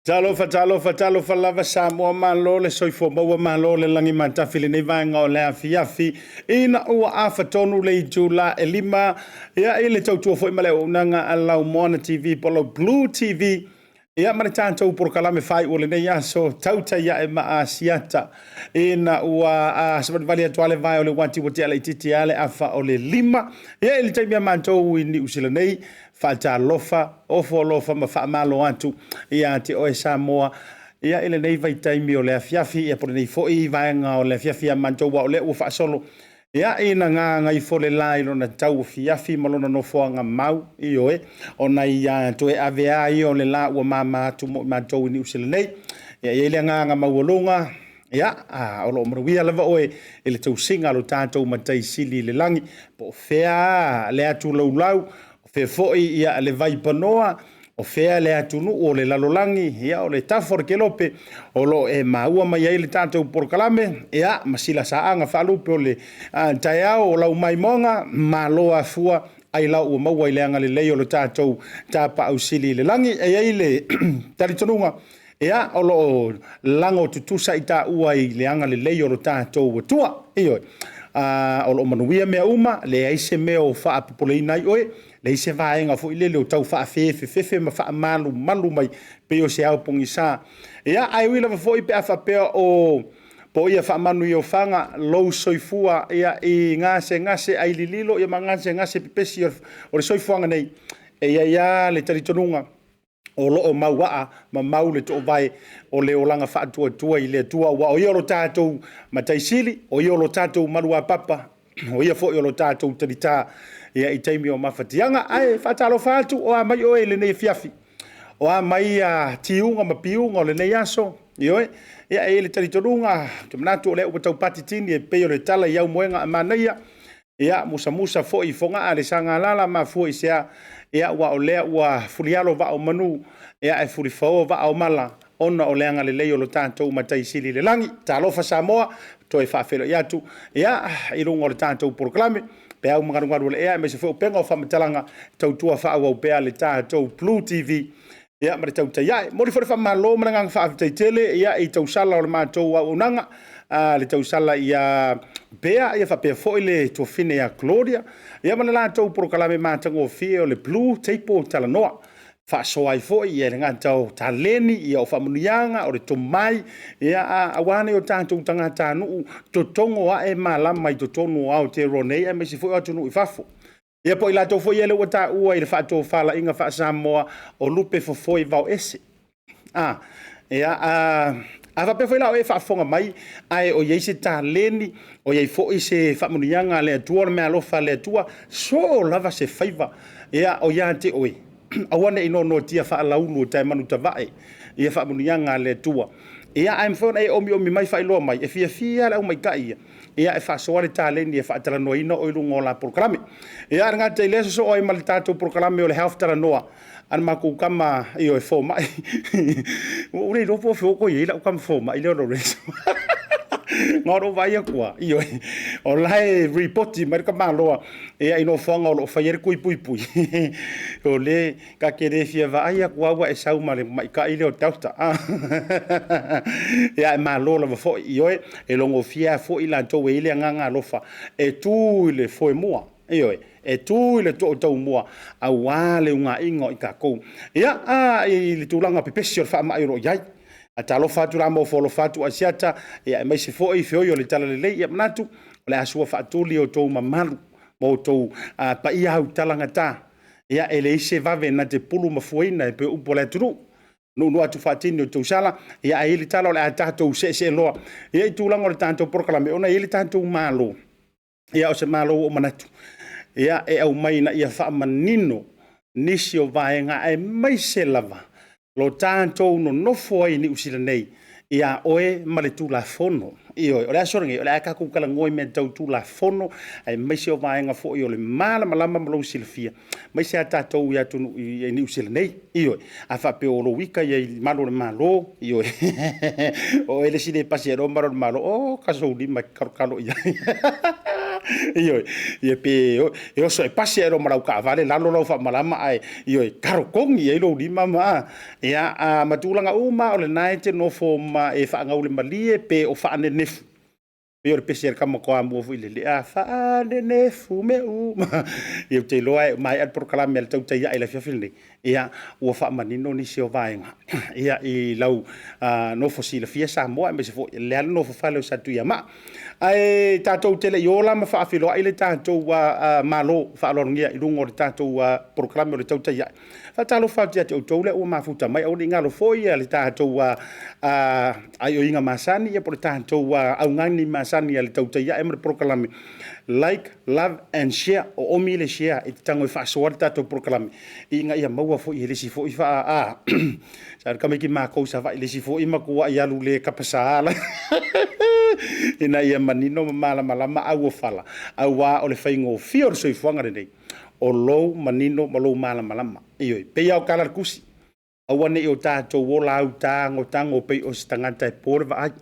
Talofa, talofa, talofa lava Samoa, malo le soifua maua, malo le lagi matafi i lenei vaega o le afiafi ina ua afa tonu le itula e 5 ia i le tautua foi ma le auaunaga a lau Moana TV po o lau Blue TV ia ma le tatou polokalame faaiu o lenei aso tautai ae ma Asiata ina ua savalivali atu lava le vae o le uati ua tea laitiiti lava le afa o le 5 ia i le taimi a matou i Niu Sila nei. Faatalofa, ofo alofa ma faamalo atu ia te oe Samoa ia i lenei vaitaimi o le afiafi ia po o lenei foi vaega o le afiafi ia matou aua o lea ua faasolo ia ina gagaifo le la i lona tauafiafi ma lona nofoaga mau, ioe, ona ia toe ave lava ia o le la ua mama atu mo i matou i Niu Sila nei. Ia e i ai le agaga maualuga ia o lo o manuia lava oe i le tausiga a lo tatou Matai Sili i le lagi, po o fea le atu laulau, o fea foi ia le vaipanoa, o fea le atunuu o le lalolagi, ia o le tafa o le kelope o lo o e maua mai ai le tatou polokalame, ia ma sila saaga faalupe o le taeao o lau maimoaga, malo afua ailao ua maua i le agalelei o le tatou Tapaau Sili i le lagi. E i ai le talitonuga, ia, o lo o lago tutusa i taua i le agalelei o lo tatou Atua. Ioe. O lo o manuia mea uma, leai se mea o faapopoleina ai oe, leai se vaega foi lele o tau faafefefefe ma faamalumalu mai pei o se ao pogisa. Ia, ae ui lava foi pe a faapea o po o ia faamanuiofaga lou soifua ia i gasegase ai lililo ia ma gasegase pepesi o le soifuaga nei, e i ai lava le talitonuga o lo o mauaa ma mau le toovae o le olaga faatuatua i le Atua, aua o Ia lo tatou Matai Sili, o Ia o lo tatou maluapapa, o Ia foi o lo tatou talita i taimi o mafatiaga. Ae faatalofa atu, o a mai oe i lenei afiafi? O a mai tiuga ma piuga o lenei aso? Ioe, ia e i ai le talitonuga, ou te manatu o lea ua tau patitini e pei o le tala i aumoega a manaia, ia musamusa foi i Fogaa le Sagalala, mafua i se a? Ia aua o lea ua fulialo vaa o manu, ia ae fulifaoa vaa o mala, ona o le agalelei o lo tatou Matai Sili i le lagi. Talofa Samoa, toe faafeiloai atu ia i luga o le tatou polokalame, peau ma galugalu o le ea aemaise foi upega o faamatalaga, tautua faaauau pea le tatou Blue TV. Ia, ma le tautai ae. E momoli foi le faamalo ma le agaga faafetai tele i tausala o le matou auaunaga, le tausala ia Bea faapea foi le tuafafine ia Gloria ma le latou polokalame matagofie o le Blue Table Talanoa. E faasoa ai foi, e le gata o taleni, o faamanuiaga, o le tomai, aua nai o tatou tagatanuu totogo ae malama i totonu o Aotearoa nei aemaise foi o atunuu i fafo. Ia po o i latou foi ia ua taua i le faatofalaiga faa-Samoa o lupe fofoe vaoese. A faapea foi la o e faafofoga mai ae o i ai se taleni, o i ai foi se faamanuiaga a le Atua, o le meaalofa a le Atua, soo lava se faiva o ia te oe, aua ne i noanoatia faalaulu o taemanutavae ia faamanuiaga a le Atua. Ia ae mafai ona e omiomi mai faailoa mai, e fiafia lava le aumaitai ia e faasoa le taleni e faatalanoaina oe i luga o la polokalame. Ia ae le gata i lea, sosoo ai ma le tatou polokalame o le Health Talanoa a le matou tama fomai. Ua ou le iloa po o fea ua toe i ai lau tama fomai lea o Lorenzo. Na ona ou vaai atu lava, ioe, o la e lipoti mai le tamaloa i nofoaga o lo o fai ai le tui puipui, o lea ta te le fia vaai atu lava ua e sau ma le tamaitai lea o Delta. Ae malo lava foi, ioe, e logofia lava foi i latou e i ai le agaga alofa e tu i le foemua, ioe, e tu i le too taumua aua le unaiga o i tatou. Ia, i le tulaga pepesi o le faamai o lo o i ai. Faatalofa atu la ma ofo alofa atu Asiata aemaise foi feoi o le talalelei. Ia manatu o le a sua faatuli outou mamalu ma outou paia autalavagata. Ia e leai se vave na te pulu ma fuaina e pei o upu a le atunuu. Nuunuu atu faatini o le tausala, ae i ai le tala o le a tatou seesee loa i tulaga o le tatou polokalame, ona e i ai le tatou Malo, ia o se Malo ua ou manatu e aumai ina ia faamanino nisi o vaega aemaise lava lo tatou nonofo ai i Niu Sila nei ia oe ma le Tulafono. Ioe. O le aso lenei, o le a tatou talanoa i mea tau Tulafono aemaise o vaega foi o le malamalama ma lou silafia, aemaise lava tatou i atunuu i Niu Sila nei. Ioe. A faapea o lou ita ia i malu o le Malo, ioe, o oe le isi e pasi ai loa malu o le Malo, oka sou lima e kalokalo i ai. Ioe. Ia pe e oso e pasi ae loa ma lau taavale lalo lau faamalama ae, ioe, talotogi i ai lou lima ma tulaga uma lava o lena e te nofo ma e faagaulemalie pe o faanenefu, pei o le pese a le tama Toamua foi lele, a faanenefu mea uma. Ia ou te iloa e maea le polokalame a le Tautai Ae i le afiafi lenei, ia ua faamanino nisi o vaega i lau nofo silafia Samoa aemaise foi o le a le nofo fale o Satuiamaa. Ae tatou te le i o la ma faafeiloai le tatou Malo faaaloalogia i luga o le tatou polokalame o le Tautai Ae, e faatalofa atu ia te outou lea ua mafuta mai, aua ne i galo foi le tatou aioiga masani po o le tatou augani masani a le Tautai Ae ma le polokalame Like, Love and Share. Oomi le share e te tago e faasoa le tatou polokalame ina ia maua foi e le isi foi sa o le tamaiti matou i Savaii le isi foi matuai alu le tapasa ina ia manino ma malamalama auofala, aua o le faigofie o le soifuaga lenei, o lou manino ma lou malamalama. Ioe, e pei lava o tala a le Tusi, aua ne i o tatou ola autagotago pei o se tagata e po le vaai.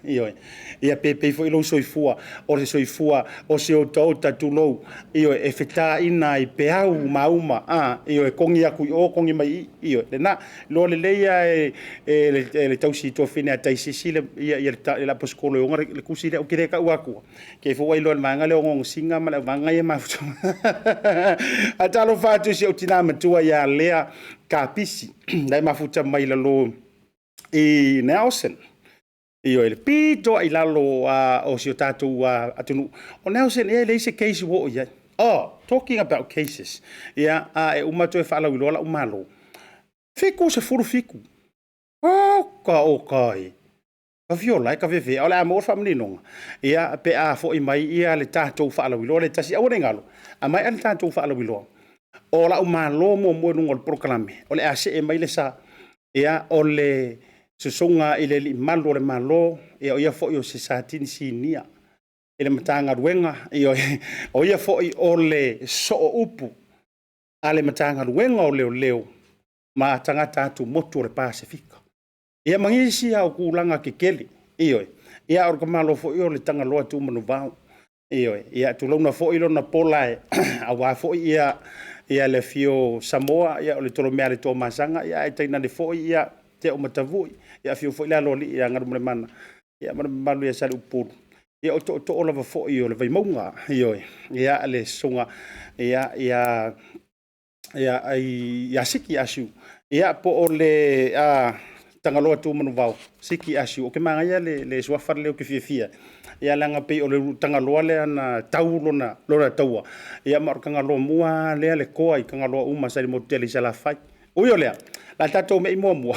Ioe. Ia pe pei foi lou soifua o le soifua o se otaota, tulou, ioe, e fetaina ai peau mauma, ioe, togi atu i o togi mai i i, ioe, lena. Iloa lelei lava e le tausi tuafafine a Taisisi le aposetolo e ona le tusi lea, ou te le taua atua, te i foi ua iloa e le vaega lea o Nonosina ma le vaega ia e mafuta. Faatalofa atu i si ou tina matua ia Lea Kapisi, la e mafuta mai i lalo i Nelson. Ioe, le pito lava i lalo o si o tatou atunuu. O Nelson ea e leai se case ua oo i ai. Oh, talking about cases. Ia, a e uma toe faalauiloa lau Malo. 77. Oka oka e. Afio la e kaveve, o le a maua le faamaninoga. Ia, pe a foi mai ia le tatou faalauiloa le tasi. Aua ne i galo, a maea le tatou faalauiloa, o lau Malo muamua i luga o le polokalame, o le a see mai le sa. Ia, o le susuga i le Alii Malu o le Malo, ia o ia foi o se Satini Sinia i le Matagaluega, ioe, o ia foi o le Sooupu a le Matagaluega o Leoleo ma tagata atumotu o le Pasefika. Ia ma nisi lava o tulaga tetele, ioe, ia a o le tamaloa foi o le Tagaloa Tuumanuvao. Ioe, ia tulouna foi lona pola e aua foi ia ia le afio o Samoa, ia o le Tolomea le Toamasaga, ia ae tainane foi ia Tea ma Tavui, ia afio foi le Aloalii ia Galumalemana, ia ma le mamalu ia Saleupulu, ia o tootoo lava foi o le Vaimauga. Ioe, ia le susuga ia ia ia Siki Asiu, ia po o le Tagaloa Tumanuvao, Siki Asiu. Ou te manaia le suafa lea ou te fiafia ai, ia leaga pei o le Tagaloa lea na tau lona taua, ia ma o le Tagaloa mua lava lea le toa i Tagaloa uma sa i le motu tele i Salafai. Ui o lea, o le a tatou me'i muamua,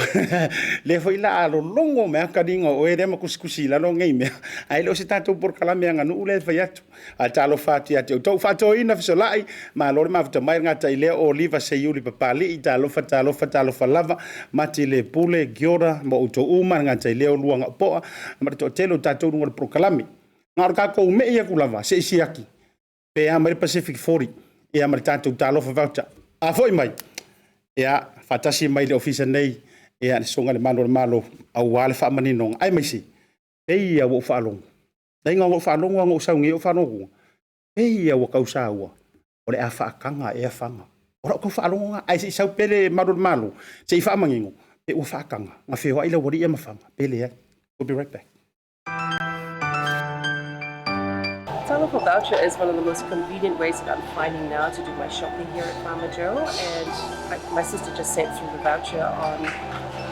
lea foi o le a lologo mai lava taliga o oe lea ma tusitusi i lalo nei mea, ae le o se tatou polokalame aganuu lea e fai atu. Ae talofa atu ia te outou. Faatoeaina Fesolai, malo le mafuta mai, e le gata i lea o Oliva Seiuli Papalii, talofa, talofa, talofa lava, Mati le Pule, Giora ma outou uma, e le gata i lea o Lua Gaopoa ma le toatele o tatou i luga o le polokalame. Na o le tatou me'i atu lava se i siaki pe a mai le Pacific 40 ia ma le tatou Talofa Voucher. A foi mai, ia faatasi mai le Ofisa nei ia le Susuga i le Malu o le Malo aua le faamaninoga, aemaise pei lava ua ou faalogo, leai na ona ou faalogo lava na ou sau nei ou faalogo atu, pei lava ua tau saua o le a faataga ea fana. O lau tau faalogo lena, ae se i sau pea le Malu o le Malo se i faamanino pe ua faataga ona feoai le aualii ia ma fana pe leai. We'll be right back. Talofa Voucher is one of the most convenient ways that I'm finding now to do my shopping here at Farmer Joe. And my sister just sent through the voucher on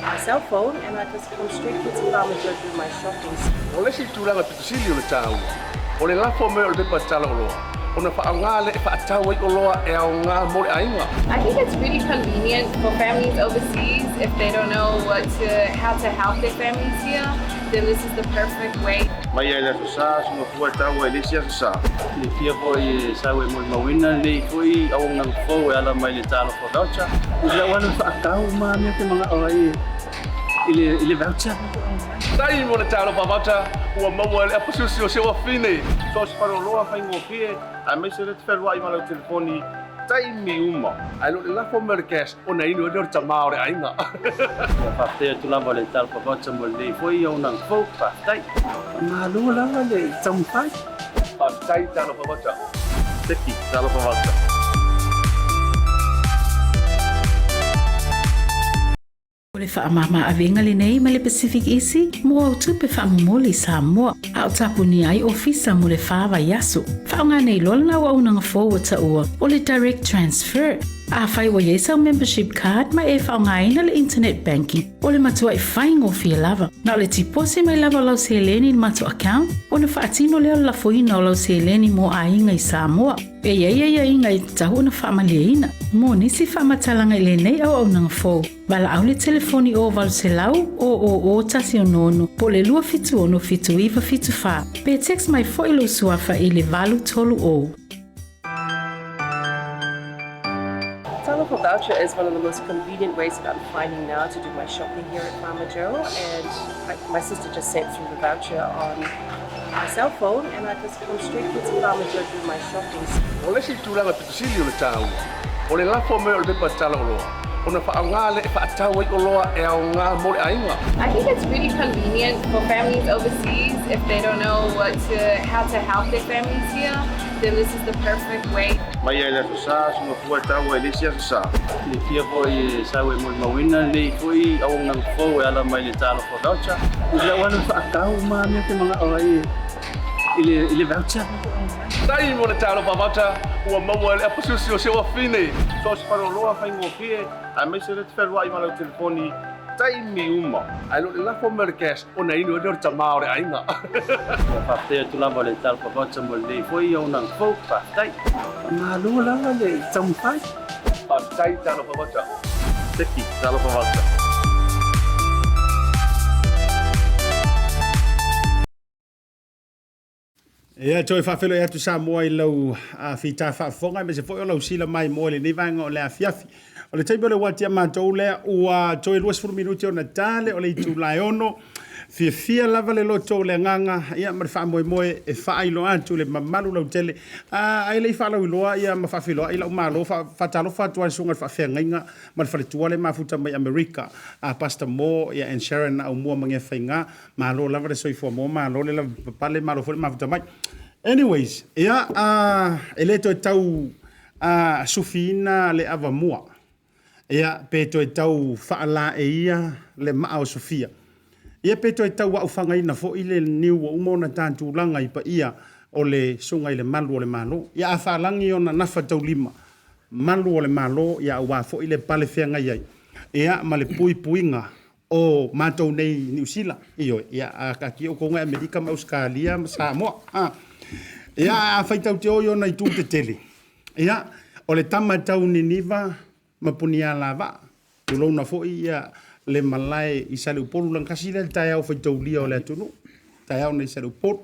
my cell phone and I just come straight here to Farmer Joe to do my shopping. O le isi tulaga pito sili o le taua, o le lafo mai o le pepa tala oloa, ona faaaoga lea e faatau ai oloa e aoga mo le aiga. I think it's really convenient for families overseas if they don't know what to, how to help their families here, then this is the perfect way. Mai lava i le Aso Sa, soona fua e taua i le isi Aso Sa. Silafia foi e sau e molimauina lenei foi auaunaga fou e ala mai le Talofa Voucher. I lau alu faatau ma mea te manao ai i le voucher. Tai mo le Talofa Voucher ua maua e le apasusi o si ou afine. So o se faleoloa faigofie aemaise le te fealuai ma lau telefoni taimi uma. Ae le o le lafo mai o le cash ona inu ai lea o le tama o le aiga. Ia faafetai atu lava le Talofa Voucher mo lenei foi auaunaga fou. Faafetai. Faamalo lava le taumafai. Faafetai Talofa Voucher. Seki Talofa Voucher. O le faamama avega lenei mai le Pacific Easy mo au tupe faamomoli i Samoa, a o tapunia ai ofisa mo le fa vaiaso. Faaaoga nei loa lena auaunaga fou ua taua o le Direct Transfer. Afai ua i ai sau membership card ma e faaaogaina le internet banking, o le matuai faigofie lava. Na o le tiposi mai lava o lau seleni i le matou account ona faatino lea o le lafoina o lau seleni mo aiga i Samoa. E i ai aiaiga e tatau ona faamalieina. Mo nisi faamatalaga i lenei auaunaga fou, valaau le telefoni o 800 000 166 po o le 276 7974 pe text mai foi lou suafa i le 830. Talofa Voucher is one of the most convenient ways that I'm finding now to do my shopping here at Farmer Joe. And my sister just sent through the voucher on my cell phone and I just come straight here to Farmer Joe to do my shopping. O le isi tulaga pito sili o le taua, o le lafo mai o le pepa tala oloa, ona faaaoga lea e faatau ai oloa e aoga mo le aiga. I think it's really convenient for families overseas if they don't know what to, how to help their families here, then this is the perfect way. Mai lava i le Aso Sa, soona fua e taua i le isi Aso Sa. Silafia foi e sau e molimauina lenei foi auaunaga fou e ala mai le Talofa Voucher. I lau alu faatau ma mea te manao ai i le voucher. Tai mo le Talofa Voucher ua maua e le apasusi o si ou afine. So o se faleoloa faigofie aemaise le te fealuai ma lau telefoni taimi uma. Ae le o le lafo mai o le cash ona inu ai lea o le tama o le aiga. Ia faafetai atu lava le Talofa Voucher mo lenei foi auaunaga fou. Faafetai. Faamalo lava le taumafai. Faafetai Talofa Voucher. Seki Talofa Voucher. Ia, toe faafeiloai atu Samoa i lau fita faafofoga aemaise foi o lau sila maimoa i lenei vaega o le afiafi. O le taimi o le uati a matou lea ua toe 20 minute ona tale o le itula e 6. Fiafia lava le loto o le agaga ia ma le faamoemoe e faailoa atu le mamalu lautele. Ae le i faalauiloa ia ma faafeiloai lau malo, faatalofa atu lava i le susuga i le faafeagaiga ma le faletua le mafuta mai Amerika a Pastor Moore ia and Sharon Aumua Magefaiga. Malo lava le soifua maua, malo le lavapapale, malo foi le mafuta mai. Anyways, ia, e le toe tau sufiina le avamua, ia, pe toe tau faalaeia le maa o Sofia, ia, pe toe tau aufagaina foi le niu ua uma ona ta tulaga i paia o le Susuga i le Malu o le Malo. Ia, a faalagi ona nafataulima Malu o le Malo, ia, aua foi le pale feagai ai, ia, ma le puipuiga o matou nei i Niu Sila, ioe, ia, a taatia outou i Amerika ma Ausetalia ma Samoa. A. Ia, a faitau te o i ona itu tetele, ia, o le tama tau Niniva ma Punialavaa, tulouna foi ia le malae i Saleupolu, lagakasi lea le taeao faitaulia o le atunuu, taeao nei Saleupolu.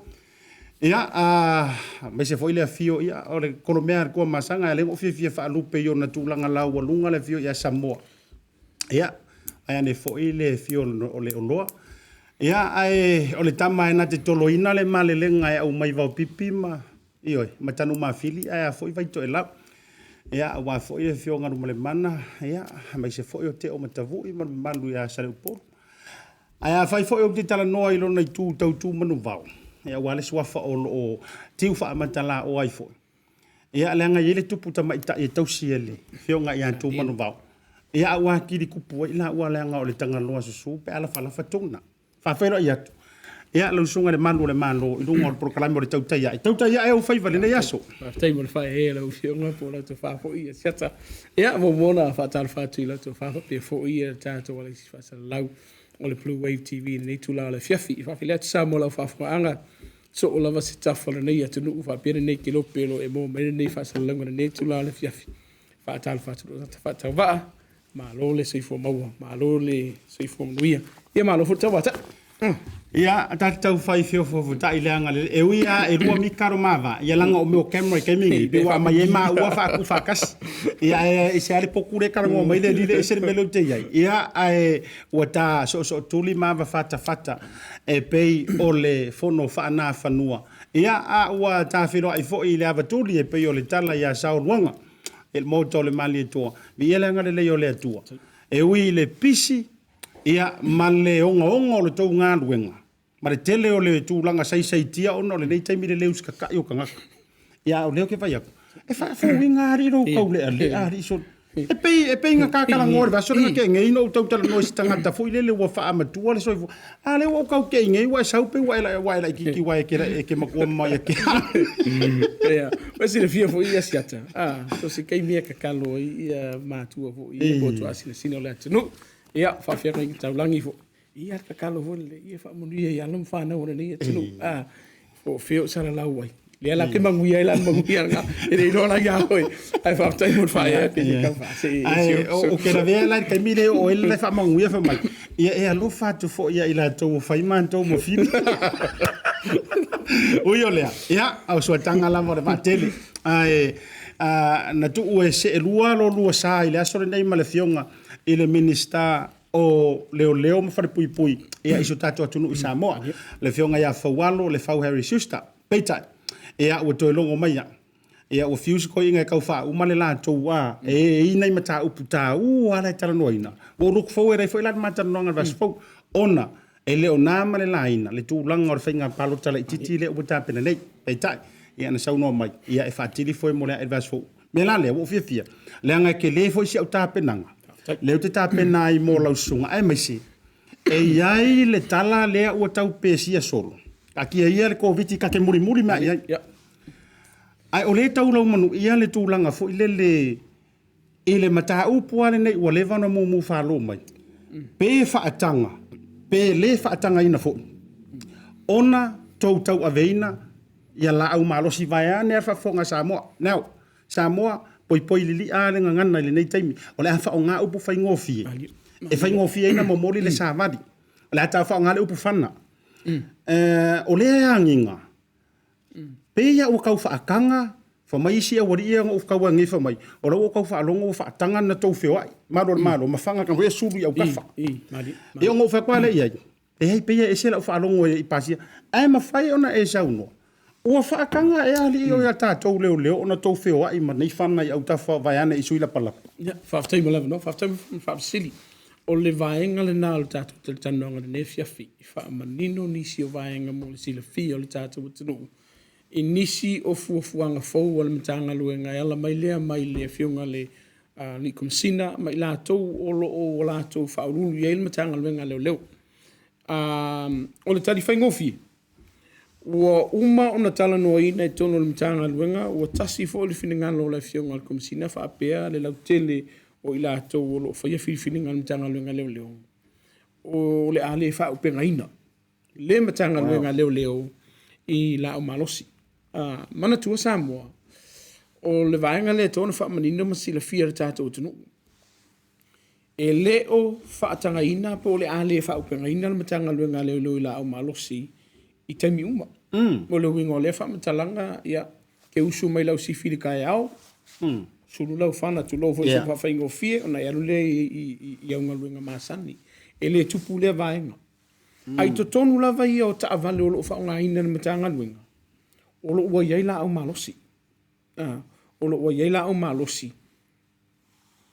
Ia, a, aemaise foi le afio, ia, o le kolomea a le Tuamasaga, e ala ai ona ou fiafia faalupe i ona tulaga laualuga le afio ia Samoa. Ia, ae ane foi le afio o le Oloa. Ia, ae o le tama e na te toloina le malelega e aumai vaopipi ma, ioe, ma Tanumafili, ae a foi Vaitoelau. Ia, aua foi le afio o Galumalemana, ia, aemaise foi o Teo ma Tavui ma le mamalu ia Saleupolu. Ae afai foi ou te talanoa i lona itu tau tu manuvao, ia, aua le suafa o lo o tiu faamatalaoa ai foi, Ia, leaga e i ai le tupu tamaitai e tausi e le afioga ia Tumanuvao. Ia, a ua atili tupu ai laua leaga o le Tagaloa susu pe a lafalafa tuna. Faafeiloai atu. Ia, lau susuga i le Malu o le Malo i luga o le polokalame o le Tautai Ae. Tautai ae ou faiva i lenei aso. Faafetai mo le faaeaea lau Afioga po o lau tofa foi ia Siata. Ia, muamua ona faatalofa atu i lau tofa faapea foi ia le tatou alaisi faasalalau o le Blue Wave TV i lenei itula o le afiafi. E faafeiloai atu Samoa i lau faafofogaaga. Soo lava se tafa o lenei atunuu faapea lenei kelope o lo o e maua mai lenei faasalalauga i lenei itula o le afiafi. Faatalofa atu i lou tagata faatauvaa, malo le soifua maua, malo le soifua manuia, ia malo foi le tauatai. Ia, ta te tau fai feofoofotai leaga le, e ui lava e lua mita lo ma va, ia leaga o mea o camera i taimi nei, pei ua aumai ai maua faatufaatasi. Ia ae ese lava le potu lea e talanoa mai le alii lea, ese le mea lea ou te i ai. Ia, ae ua ta soosootuli ma avafatafata e pei o le fono faanafanua. Ia, a ua ta feiloai foi i le avatuli e pei o le tala ia Saoluaga i le Maota o le Malietoa, viia le agalelei o le Atua. E ui i le pisi, ia, ma le ogaoga o le tou galuega, ma le tele o le tulaga saisaitia ona o lenei taimi le le usitatai o tagata. Ia, a o lea ou te vaai atu, e faafouina alii lou taulealea alii solo. E pei, e pei na ta talanoa i le vaiaso lea na tea nei na ou tau talanoa i se tagata foi lele ua faamatua le soifua. A lea ua ou tau tei nei ua e sau pei ua e, ua e laitiiti ua e te, e te matua mai ia te au. Ia, ua silafia foi ia siata. Ah, so se taimi e tatalo ai ia matua foi ia po o tuaasinasina o le atunuu. Ia, faafeagaiga taulagi foi. Ia, tatalo foi lele, ia faamanuia i alo ma fanau o lenei atunuu. Ah, po o fea o salalau ai. Lea la ke manuia ai la manuia lena. E le iloa la ia oe. Ae faafetai mo le faaea pe te tau faasee i Ae si o o ke lavea la i le taimi lea o ele le faamanuia fai mai. Ia e alofa atu foi ia i latou ua fai matou ma fili. Ui o lea, ia, o suataga lava o le vaatele. Ae a, na tuu e seelua lo lua sa i le aso lenei ma le afioga i le Minisita o Leoleo ma Falepuipui ia i si o tatou atunuu i Samoa, le Afioga ia Faualo Lefau Harry Schuster. Peitai, ia ua toe logo mai ia, ia ua fiu si toeaina e tau faauma le latou a e i ai nai mataupu taua la e talanoaina. Ua ou look forward ai foi la i le ma talanoaga i le vaiaso fou, ona e le o na ma le laina le tulaga o le faiga palota laitiiti lea ua tapena nei. Peitai, ia na saunoa mai, ia e faatili foe mo le ae i le vaiaso fou. Mea la lea, ua ou fiafia, leaga e tele foi si au tapenaga, lea ou te tapena ai mo lau susuga, aemaise e i ai le tala lea ua tau pesia solo, taatia ia le Koviti ta te mulimuli mai i ai. Ae o lea e tau laumanuia le tulaga foi lele i le mataupu lava lenei ua leva ona mumu falo mai, pe faataga, pe le faatagaina foi ona tou tauaveina ia laau malosi vaeane lava le faafofoga a Samoa. Now, Samoa, poipoi lilia le gagana i lenei taimi. O le a faaaoga upu faigofie e faigofie ai ona momoli le savali. O le a tau faaaoga le upu fana. O lea e agiga, pei lava ua tau faataga, fai mai isi aualii ia na ou tau nei fai mai, o la ua tau faalogo ua faataga ona tou feoai, malu o le Malo, ma faga foi sulu i autafa. Ia ona ou fai atu lava lea i ai, Leai, pei e ese lau faalogo i pasia. Ae mafai ona e saunoa, ua faataga ea alii o ia tatou leoleo ona tou feoai ma nei fana i autafa vaeane i sui lapalapa? Ia, faafetai mo le avanoa, faafetai mo le faafesili. O le vaega lena o le tatou talatalanoaga i lenei afiafi, e faamanino nisi o vaega mo le silafia o le tatou atunuu. i nisi o fuafuaga fou a le Matagaluega e ala mai lea mai le Afioga i le Alii Komesina ma i latou o lo o ua latou faauluulu i ai le Matagaluega a Leoleo. O le tali faigofie, ua uma ona talanoaina i totonu o le Matagaluega, ua tasi foi le finagalo o le Afioga i le Komesina faapea le lautele o i latou o lo o faia filifiliga a le Matagaluega a Leoleo, o le a le faaaupegaina le Matagaluega a Leoleo i laau malosi. Manatua Samoa, o le vaega lea e tatau ona faamanino ma silafia e le tatou atunuu, e le o faatagaina po o le a le faaaupegaina le Matagaluega a Leoleo i laau malosi i taimi uma. O le uiga o lea faamatalaga, ia, e te usu mai i lau sifi i le taeao, sulu lau fana, tulou foi i se faafaigofie, ona e alu lea i au galuega masani. E le tupu lea vaega. A i totonu lava ia o taavale o lo o faaaogaina e le Matagaluega, o lo o ua i ai laau malosi. O lo o ua i ai laau malosi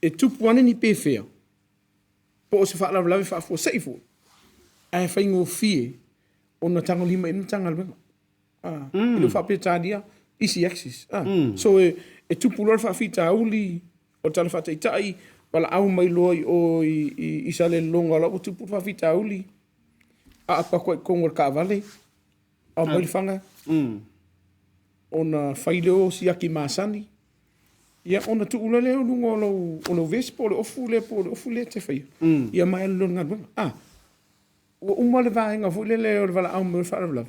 e tupu ane ni pefea po o se faalavelave faafuasei foi, ae faigofie ona tagolima i ai le Matagaluega. E le o faa-Peretania, easy access. So e tupu loa le faafitauli o le tala faataitai, valaau mai loa i o i Salelologa o la ua tupu le faafitauli, aapa atu ai i totonu o le taavale, aumai le fana, ona fai lea o siaki masani, ia ona tuu loa lea i luga o lou vesi po o le ofu lea po o le ofu lea e te faia, ia ma e alu loa i le galuega. Ua uma le vaega foi lele o le valaau mai o le faalavelave,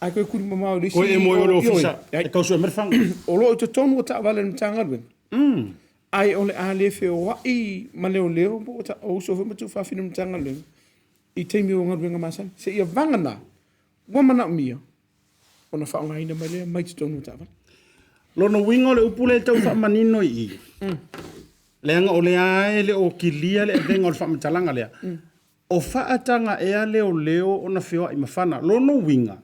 ae toe tuli mamao i le isi. Koe e moe o le ofisa e tau sue mai le fana. O lo o i totonu o taavale a le Matagaluega, ae o le a le feoai ma leoleo po o uso foi ma tuafafine o le Matagaluega i taimi o galuega masani, seia vagana ua manaomia ona faaaogaina mai lea mai totonu o taavale. Lona uiga o le upu lea e tau faamanino i i, leaga o lea e le o kilia le avega o le faamatalaga lea, O faataga ea leoleo ona feoai ma fana? Lona uiga,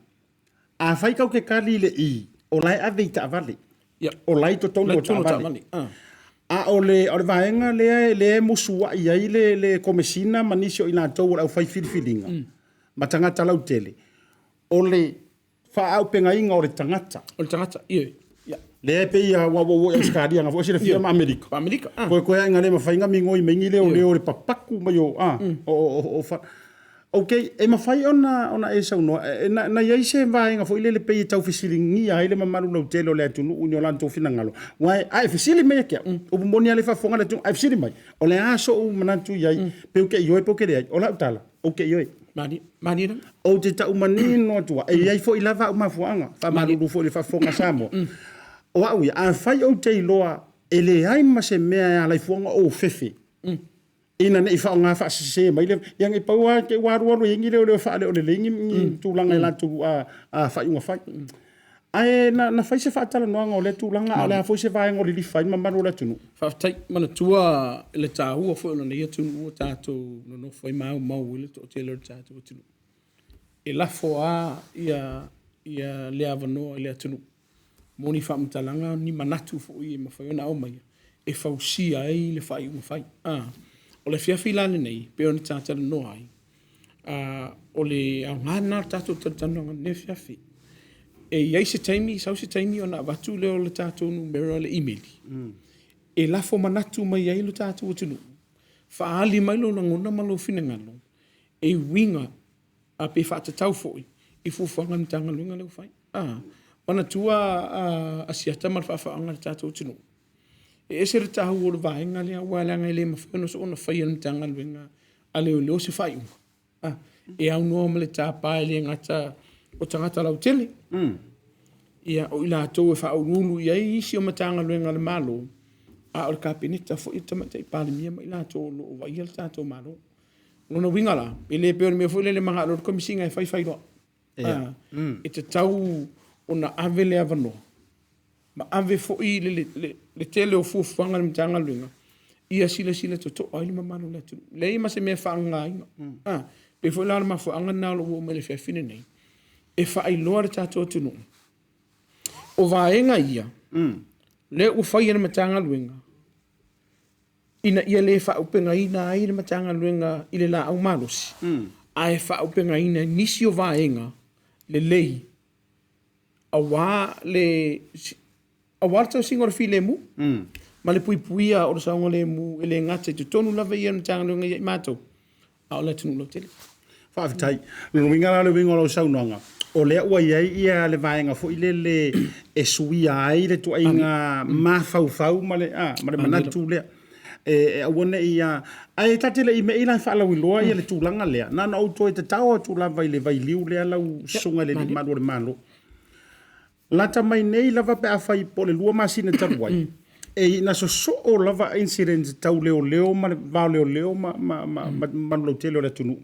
afai tatou te tali i le i, o la e ave i taavale. O la e i totonu o taavale. A o le o le vaega lea lea e musuai ai le le Komesina ma nisi o i latou o le aufai filifiliga ma tagata lautele, o le faaaupegaina o le tagata. O le tagata, ioe. Ia. Lea e pei a ua ua i Ausetalia na foi silafia ma Amerika. Ma Amerika. Ah. Koe koe aiga le mafai na migoi mai ni leoleo o le papaku mai o a o o Ok, e mafai ona ona e saunoa na na i ai se vaega foi lele pei e tau fesiligia ai le mamalu lautele o le atunuu i ni o latou finagalo. Aua a e fesili mai ia te au, upu moni lava le faafofoga a le atunuu, a e fesili mai, o le a sou manatu i ai, pe ou te ioe pe ou te leai, o lau tala, ou te ioe. Malie, malie lava. Ou te tau manino atu ai, e i ai foi lava au mafuaaga, faamalulu foi i le faafofoga a Samoa. O au ia, afai ou te iloa e leai ma se mea e ala ai fua ona ou fefe, ina ne i faaaoga faasese mai le, ia ne i pau lava te i ua alualu ai ni leoleo e faaleolelei ni tulaga i latou faaiuga fai. Ae na, na fai se faatalanoaga o lea tulaga, a o le a foi se vaega o lilifa ai le mamalu o le atunuu? Faafetai. Manatua le taua foi o lenei atunuu ua tatou nonofo ai ma aumau ai le toatele o le tatou atunuu. E lafo lava ia, ia le avanoa i le atunuu mo ni faamatalaga, ni manatu foi e mafai ona aumaia e fausia ai le faaiuga fai. O le afiafi la lenei, pei ona ta talanoa ai, o le aoga lena o le tatou talatalanoaga i lenei afiafi. E i ai se taimi, sau se taimi ona avatu lea o le tatou numera o le imeli, e lafo manatu mai ai lo tatou atunuu, faaali mai lou lagona ma lou finagalo e uiga a pe faatatau foi i fuafuaga a le Matagaluega lea ua fai. Manatua Asiata ma le faafaaoga a le tatou atunuu, e ese le taua o le vaega lea, aua leaga e le mafai ona soona faia e le Matagaluega a Leoleo se faaiuga. E aunoa ma le tapa e le gata o tagata lautele, ia, o i latou e faauluulu i ai isi o Matagaluega a le Malo, a o le Kapeneta foi, le Tamaitai Palemia ma i latou o lo o vaaia le tatou Malo. O lona uiga la, e le pei o le mea foi lele e manao loa le Komesina e fai fai loa. E tatau ona ave le avanoa ma ave foi le tele o fuafuaga a le Matagaluega ia silasila totoa ai le mamalu o le atunuu. Leai ma se mea e faagaina. Pei foi la o le mafuaaga lena o lou oo mai i le afiafi lenei, e faailoa le tatou atunuu o vaega ia lea ua fai e le Matagaluega ina ia le faaaupegaina ai le Matagaluega i le laau malosi, ae faaaupegaina i nisi o vaega lelei. Auā le auā le tausiga o le filemu ma le puipuia o le saogalemu e le gata i totonu lava ia o le Matagaluega ia i matou, a o le atunuu lautele. Faafetai. O lona uiga la o le uiga o lau saunoaga, o lea ua i ai ia le vaega foi lele e suia ai le ituaiga mafaufau ma le, a, ma le manatu lea. E aua ne i, a, ae ta te le i me'i la e faalauiloa ia le tulaga lea, na ona ou toe tatao atu lava i le vailiu lea lau susuga i le Alii Malu o le Malo. Lata mai nei lava pe afai po o le 2 masina talu ai, e na sosoo lava incidents tau leoleo ma le va o leoleo ma, ma, ma, ma manulautele o le atunuu.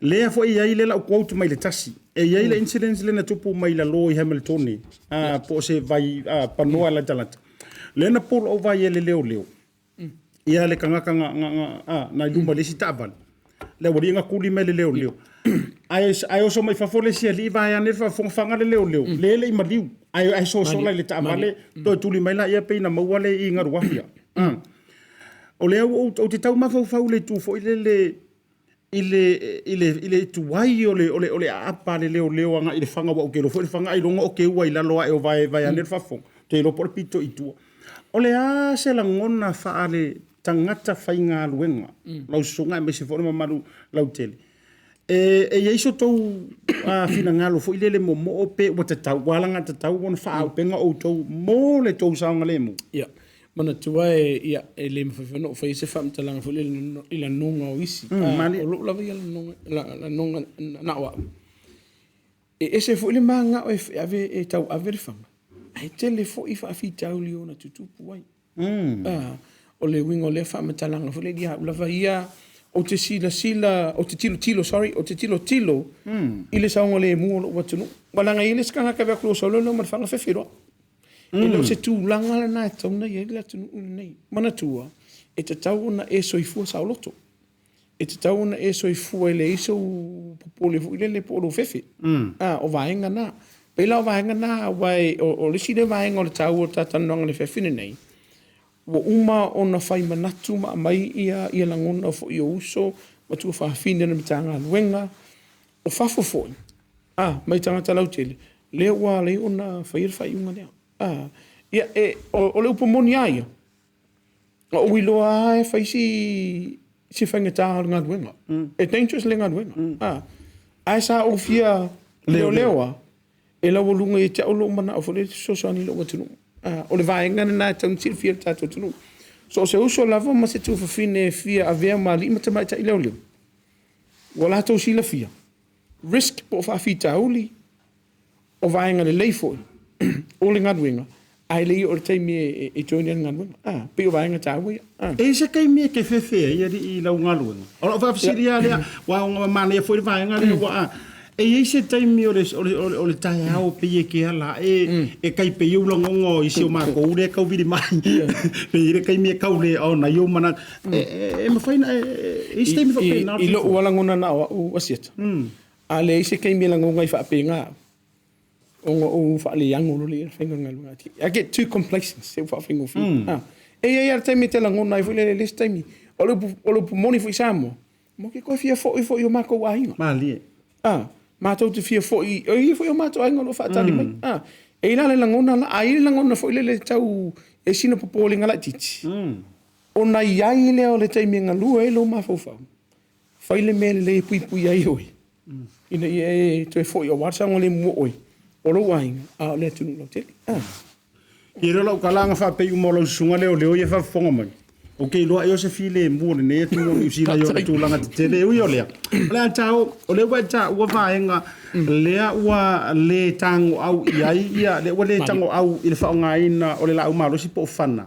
Lea foi e i ai le lau quote mai le tasi. E i ai le incidents lea na tupu mai lalo i Hamiltone, po o se vai panoa e latalata. Lea na pull over ai e le leoleo ia le tagata na, na, na, a, na i luma i le isi taavale. Le aualii na tuli mai le leoleo. Ae, ae oso mai fafo le isi alii vae ane le faafogafoga le leoleo, le le i maliu. Ae, ae sosola i le taavale, toe tuli mai laia pei na maua le i galuafi. O lea ua ou, ou te tau mafaufau i le itu foi lele i le, i le, i le tuai o le, o le, o le aapa a le leoleo agai i le faga, aua ou te iloa foi le faga ailoga o teua i lalo ae o vae, vaeane le faafofoga, ou te iloa po o le pito i tua. O le a se lagona faale tagata faigaluega, lau susuga aemaise foi o le mamalu lautele, e, e i ai so tou finagalo foi lele momoo pe ua tatau, ua alagatatau ona faaauupega outou mo le tou saogalemu? Ia, manatua e, ia, e le mafai foi ona ou faia se faamatalaga foi lele i lanoga o isi. O lou lava ia lanoga, lanoga na o au. E ese foi le manao e ave e tauave le faga, ae tele foi faafitauli ona tutupu ai. O le uiga o lea faamatalaga foi lea ia au lava ia, ou te silasila, ou te tilotilo, sorry, ou te tilotilo i le saogalemu o lou atunuu. Ua leaga e i ai le isi tagata e vaai atu loa sau loa ma le faga fefe loa. E le o se tulaga lena e tatau ona i ai le atunuu lenei. Manatua, e tatau ona e soifua saoloto. E tatau ona e soifua e leai sou popole foi lele po o lou fefe. O vaega na. Pei la o vaega na, aua o le isi lea vaega o le taua o le ta talanoaga i le afiafi lenei, ua uma ona fai manatu ma aumai ia lagona foi o uso ma tuafafine o le Matagaluega, o fafo foi, mai tagata lautele, lea ua ala ai ona faia le faaiuga lea. Ia, o le upu moni lava ia, na ou iloa lava e fai si faigata o le galuega. E dangerous le galuega. Ae sa ou fia leoleo lava, e laualuga ia te au lou manao foi lea e fesoasoani i lou atunuu. O le vaega lena e tatau ona silafia e le tatou atunuu. So o se uso lava ma se tuafafine e fia avea ma alii ma tamaitai leoleo, ua latou silafia, risk po o faafitauli, o vaega lelei foi o le galuega, ae le i oo i le taimi e join ai le galuega. Ah, pei o vaega taua ia. Ah. E i ai se taimi e te fefe ai alii i lau galuega? O lau faafesili lava lea, aua manaia foi le vaega lea, aua e i ai se taimi o le, o le, o le taeao pei e te ala ae e tai pei ou lagoga o isi o matou lea e tau vili mai, pei e i ai le taimi e tau le ona ai ou manatu. E mafai ona e i ai se taimi faapena o le I lou lava lagona na o au asiata, A leai se taimi e lagona ai faapena, ona ou faaleago loa lea i le faiga o le galuega. I get too complacent, se ua faafaigofie. E i ai lava le taimi e te lagona ai foi lele i le isi taimi. O le upu, o le upu moni foi i Samoa, matou te toe fia foi foi i o matou aiga. Malie. Matou te fia foi, e i ai foi o matou aiga o lo o faatali mai. E i ai la le lagona la, a i ai le lagona foi lele tau e i ai sina popolega laitiiti, ona i ai lea o le taimi e galue ai lou mafaufau. Fai le mea lelei e puipui ai oe, ina ia e toe foi aua le saogalemu o oe, o lou aiga, a o le atunuu lautele. Ia lea lau tala na faapei uma o lau susuga leoleo ia e faafofoga mai. Ou te iloa ea o se filemu o lenei atunuu o Niu Sila i ona tulaga tetele. E ui o lea, o le a tau, o lea ua e taua vaega lea ua le tagoau i ai ia, lea ua le tagoau i le faaaogaina o le laau malosi po o fana,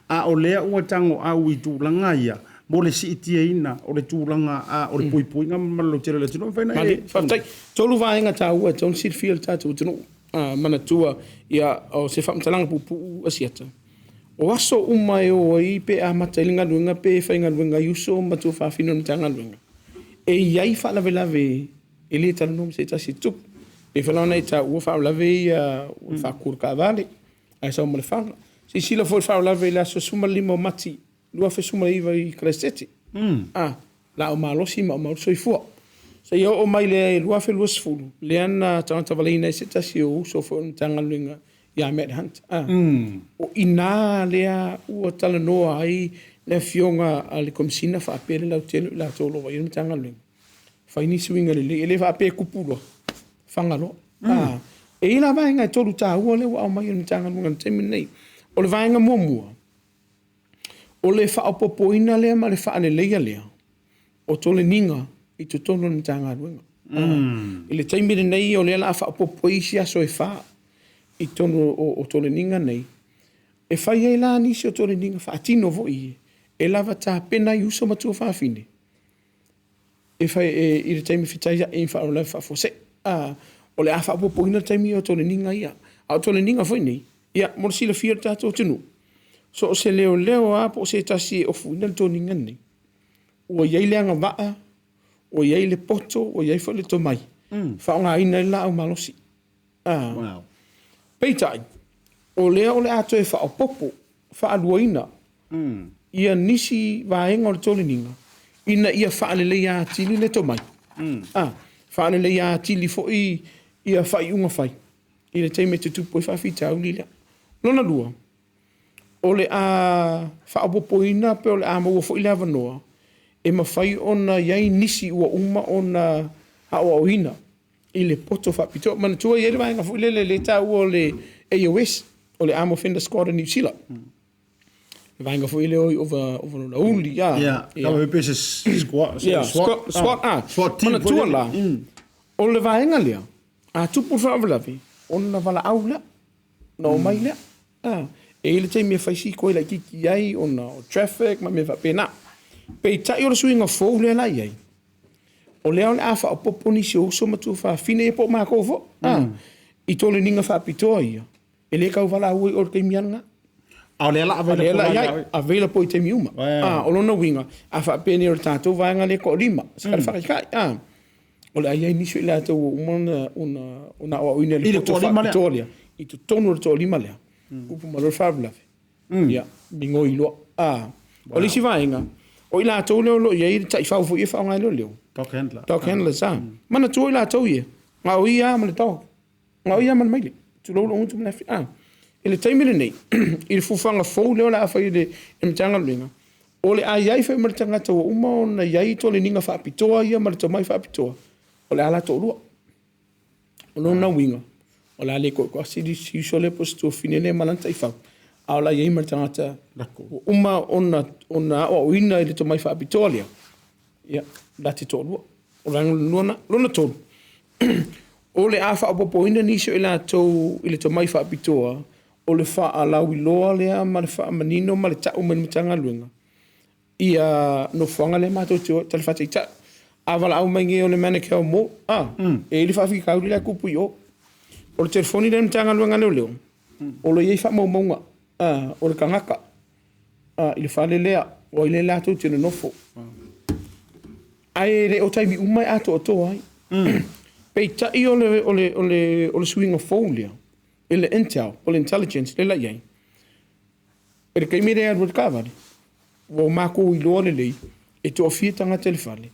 a o lea ua tagoau i tulaga ia mo le siitiaina o le tulaga o le puipuiga ma le lautele o le atunuu. Mafai ona e. Faafetai. Tolu vaega taua e tatau ona silafia e le tatou atunuu. Manatua, ia, o se faamatalaga puupuu Asiata, o aso uma e o ai pe amata ai le galuega pe faigaluega ai uso ma tuafafine o le Matagaluega, e i ai faalavelave e le talanoa ma se tasi e tutupu. E pei foi la ona e taua faalavelave ia o le faatu o le taavale ae sau ma le faga. Silasila foi i le faalavelave i le aso 15 o Mati 2019 i Karaisete. Laau malosi ma aumau le soifua. Seia oo mai le 2020, lea na tagatavaleina ai se tasi o uso foi o le Matagaluega ia Matt Hunt. A, o i ina lea ua talanoa ai le Afioga a le Komesina faapea le lautele o i latou o lo o vaaia le Matagaluega, fai ni suiga lelei. E le faapea e tupu loa, faga loa. A, e i ai la vaega e tolu taua lea ua aumai e le Matagaluega i le taimi lenei. O le vaega muamua, o le faaopoopoina lea ma le faaleleia lea o toleniga i totonu o le Matagaluega. I le taimi lenei o lea o le a faaopoopo ai isi aso e 4 i totonu o toleniga nei, e fai ai la nisi o toleniga faatino foi e lava tapena ai uso ma tuafafine e fai i le taimi fetaiai i faalavelave faafuasei. O le a faaopoopoina le taimi o toleniga ia. A o toleniga foi nei, ia mo le silafia e le tatou atunuu, so o se leoleo lava po o se tasi e ofuina le toniga lenei, ua i ai le agavaa, ua i ai le poto, ua i ai foi le tomai e faaaogaina ai le laau malosi. Wow. Peitai, o lea o le a toe faaopoopo, faaluaina ia nisi vaega o le toleniga ina ia faaleleia atili le tomai, faaleleia atili foi ia faaiuga fai i le taimi e tutupu ai faafitauli lea. Lona lua, o le a faaopoopoina pe o le a maua foi le avanoa e mafai ona i ai nisi ua uma ona aoaoina i le poto faapitoa. Manatua e i ai le vaega foi lele lea e taua o le AOS, o le Arm Offender Squad a Niu Sila. Le vaega foi lea o i ova ova lolauli. Ia, yeah. Pe se squad, SWAT, SWAT, ah. SWAT team. Manatua la, o le vaega lea, a tupu le faalavelave, ona valaau lea, ona omai lea. Ah, e i ai le taimi e fai si koe laitiiti ai ona o traffic ma mea faapena. Peitai o le suiga fou lea la i ai, o lea o le a faaopoopo nisi o uso ma tuafafine ia po o matou foi, ah, i toleniga faapitoa ia, e le tau valaau ai o le taimi lava lena. A o lea la available la i ai, available i taimi uma. Ah, o lona uiga, a faapea nei o le tatou vaega lea e toalima, se kala faataitai, ah, o le a i ai nisi o i latou ua uma ona aoaoina i le poto faapitoa lea, i totonu o le toalima lea, tupu mai loa le faalavelave, ia, migoi loa. Ah, o le isi vaega, o i latou lea o lo o i ai le taifau foi ia e faaaoga e leoleo. Dog handler. Dog handlers, ah. Manatua i latou ia, na o ia lava ma le dog. Na o ia ma le maile. Tulou lou gutu ma le afi. Ah. I le taimi lenei, i le fuafuaga fou lea o le a fai e le Matagaluega, o le a i ai foi ma le tagata ua uma ona i ai toleniga faapitoa ia ma le tomai faapitoa, o le a la toalua. O lona uiga, o le a le toatasi le isi uso lea po o se tuafafine lea ma lana taifau, a o le a i ai ma le tagata ua uma ona aoaoina i le tomai faapitoa lea, ia, la te toalua. O le vaega lona lua lena. Lona tolu, o le a faaopoopoina nisi o i latou i le tomai faapitoa o le faalauiloa lea ma le faamanino ma le tau mai le Matagaluega ia nofoaga lea matou te o ai, tala faataitai. A valaau mai nei o le Manukau Mall, a, e i ai le faafitauli la e tupu i o. O le telefoni lea a le Matagaluega a Leoleo, o lo o i ai faamaumauga o le tagata i le fale lea, o ai lea latou te nonofo. Ae le o taimi uma e atoatoa ai. Peitai o le suiga fou lea i le intel, o le intelligence lea la i ai, i le taimi lea e alu ai le taavale, ua matou iloa lelei e toafia tagata i le fale.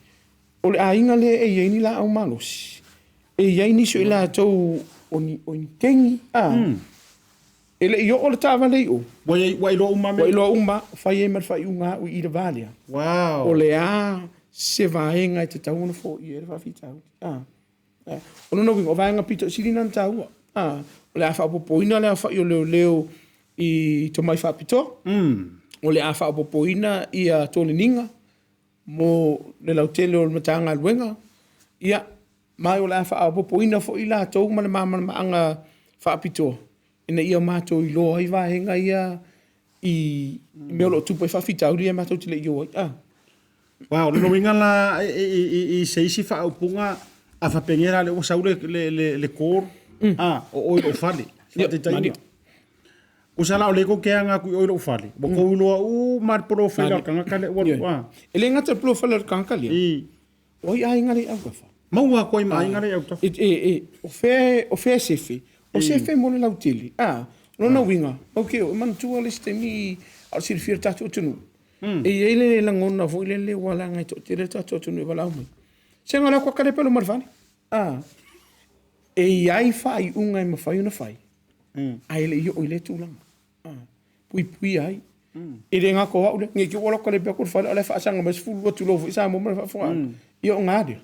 O le aiga lea e i ai ni laau malosi, e i ai nisi o i latou o ni kegi, E le i oo le taavale i o. Ua i ai, ua iloa uma mea. Ua iloa uma, fai ai ma le faaiuga a au i le va lea. Wow. O le a se vaega e tatau ona foia ai le faafitauli. Ah. O lona uiga, o vaega pito sili na ona taua. Ah. O le a faaopoopoina le aofai o leoleo i tomai faapitoa. O le a faaopoopoina ia toleniga mo le lautele o le Matagaluega. Ia, ma o le a faaopoopoina foi latou ma le malamalamaaga faapitoa ina ia matou iloa ai vaega ia i mea o lo o tupu ai faafitauli ia matou te le i o ai. Ah. Wow, o lona uiga la i se isi faaupuga a faapenei la lea ua sau le call, ah, o oe i lou fale. Faataitaiga. Tusa la o lea tou te aga atu i o i lou fale, ua tou iloa uma le profile o le tagata lea ua alu, ah. E le gata i le profile o le tagata lea, O ai aiga lea i autafa? Maua atu ai ma aiga lea i autafa. E, o fea, o fea e sefe? O sefe mo le lautele. A, o lona uiga, ou te manatua le isi taimi a o silafia le tatou atunuu. E i ai le lagona foi lele ua leaga e toatele le tatou atunuu e valaau mai. Se ga le kwa kale pelo ma le fale. A e i ai faaiuga e mafai ona fai, ae le i oo i lea tulaga. Puipui ai. E le gata o au lea, ne i te i ua alu atu kalepe atu le fale, a o la e faasaga mai 12 tulou foi Samoa ma le faafofogaaga. Ia o ga lea.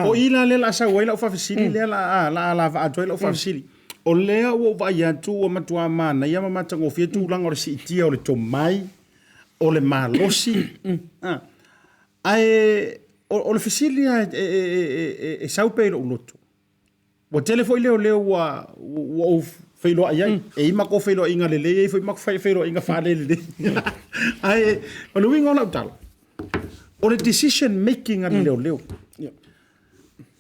O i la lea o le a sau ai lau faafesili lea o le a alavaa atu ai lau faafesili. O lea ua ou vaai atu ua matua manaia ma matagofie tulaga o le siitia o le tomai, o le malosi. Ae o le fesili lava e sau pea i lou loto, Ua tele foi leoleo ua ua ou feiloai ai. E i ai matou feiloaiga lelei, e i ai foi matou feiloaiga faalelelei. Ae o le uiga o lau tala, o le decision making a le leoleo.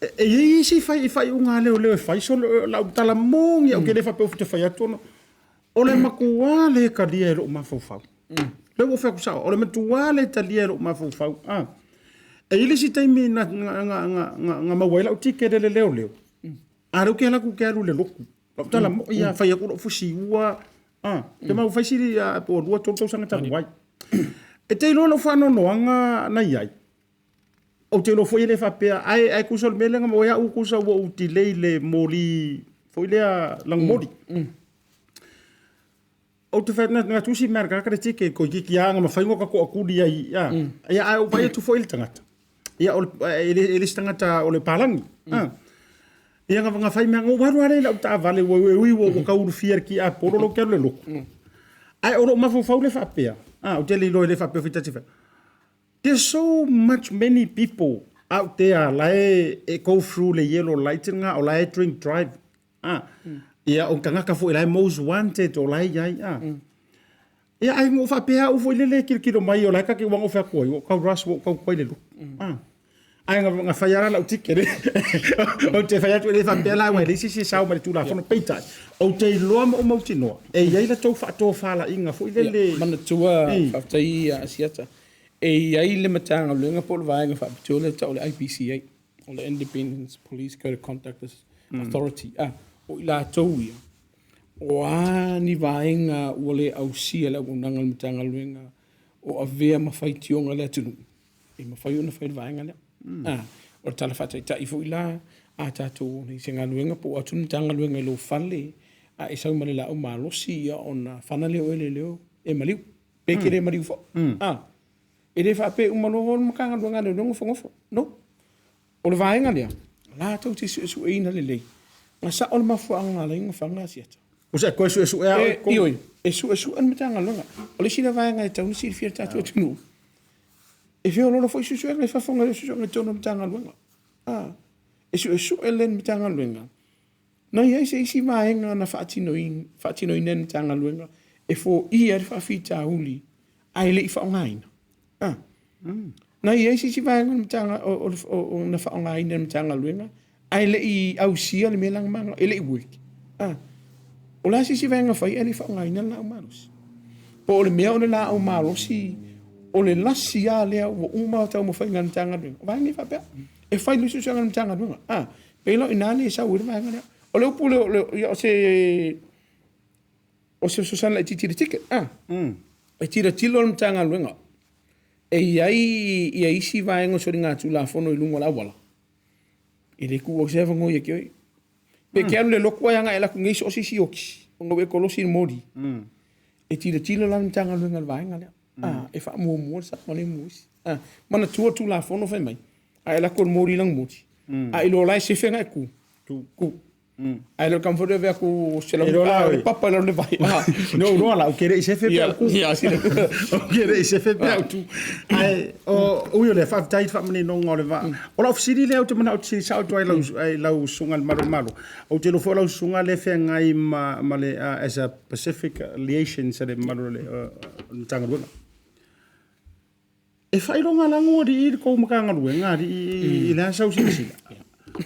E i ai isi faaiuga a leoleo e fai, so lau tala moni ou te le faapea ou te fai atu ona o le matua le talia e lou mafaufau. Lea ua ou fai atu sao, o le matua le talia e lou mafaufau. E i ai le isi taimi na, na, na, na, na, na maua ai lau ticket e le leoleo, a lea ou te alu atu ou te alu i le lotu. Lau tala moi lava, fai atu lou fusiua, te mau fai sili po ua 2, 3 tausaga talu ai. E te iloa lau faanoanoaga na i ai, ou te iloa foi e le faapea, ae, ae tusa o le mea lea na maua ai au, tusa ua ou delay le moli foi lea lagomoli. Ou te fai atu, na tusi mai le tagata le ticket, toeitiiti lava na mafai ona ta toatuli ai, a. Ia, ae ou vaai atu foi i le tagata, ia, o le, e le, e le se tagata o le palagi, a. Ia, na, na fai mea, na ou alu lava lea i lau taavale, ua, e ui ua, ua tau ulufia i le tiapolo, lea ou te alu i le lotu. Ae o lou mafaufau lea faapea, a, ou te le iloa e le faapea o fai ta te fai. There's so much many people out there la e, e go through le yellow light lena, o la e drink drive. A, ia, o tagata foi la e most wanted o la e i ai, a. Ia, ai mo faapea au foi lele kilokilo mai o la e kake ua ngofe atu ai, ua kau rush, ua kau koe le lu. A. Ai nga nga fai ala lau ticket. Ou te fai atu le faapea la ua le isi se sao mai le Tulafono peitai. Ou te iloa ma ou mautinoa, e i ai la tou faatofalaiga foi lele. Ia, manatua, faafetai ia Asiata. E i ai le Matagaluega po o le vaega faapitoa lea e tau o le IPCA. o le Independence Police Code of Conduct Authority, mm. o i latou ia, o a ni vaega ua le ausia le auaunaga a le Matagaluega o avea ma faitioga le atunuu, e mafai ona fai le vaega lea. Mm. O le tala faataitai foi la, a tatou ona i se galuega po o atu le Matagaluega i lou fale, a e sau ma le laau malosi ia ona fana lea o e leoleo e maliu. Pe ke le maliu foi. Mm. E le faapea e uma loa le Matagaluega a Leoleo nofonofo. No. O le vaega lea, latou te suesueina lelei. Na sao le mafuaaga na ala ai ona fana asiata. O se koe suesue a oe. Ioe, e suesue le Matagaluega. O le isi lea vaega e tatau ona silafia e le tatou atunuu, e feoloolo foi suesuega i fafo nai lo suesuega i totonu o le Matagaluega. E suesue le Matagaluega, na i ai se isi vaega na faatinoina e le Matagaluega e foia ai le faafitauli ae le i faaaogaina. Ah. Na i ai se isi vaega o na faaaogaina e le Matagaluega ae le i ausia le mea lea e le i work. Ah. O le a se isi vaega fai ae le i faaaogaina le laau malosi? Po o le mea o le laau malosi o le lasi lava lea ua uma taumafaiga a le Matagaluega. O vaega ia faapea. E fai le suesuega a le Matagaluega. Ah. Pei la o i ina lea e sau ai le vaega lea. O le upu lea, o se O se fesoasoani laitiiti i le ticket, a. E tilotilo le Matagaluega e i ai ia isi vaega o soligatulafono i luga o le auala, e le tuua se avanoa ia te oe. Pe te alu i le lotu ae agai atu nei so o se isi okisi ona ua e kolosi i le moli. E tilotilo la le Matagaluega i le vaega lea, a, e faamuamua le saogalemu o isi. A, manatua le Tulafono fai mai, a e alu atu i le moli i lana moli, a e iloa la e sefe ona e tu, tu. Ae le o taumafai atu e ave atu se lau le papa i lalo le vai. No uloa la, ou te le i sefe pe au tu. Ou te le i sefe pe au tu. Ae o ui o lea, faafetai i le faamaninoga o le vaa. O lau fesili lea ou te manao ou te fesili sao atu ai i lau susuga i le Malu o le Malo. Ou te iloa foi o lau susuga lea e feagai ma le as a Pacific Liaisons a le mamalu o le Matagaluega. E faailoga lago alii i le tou Matagaluega alii i le a sau silasila.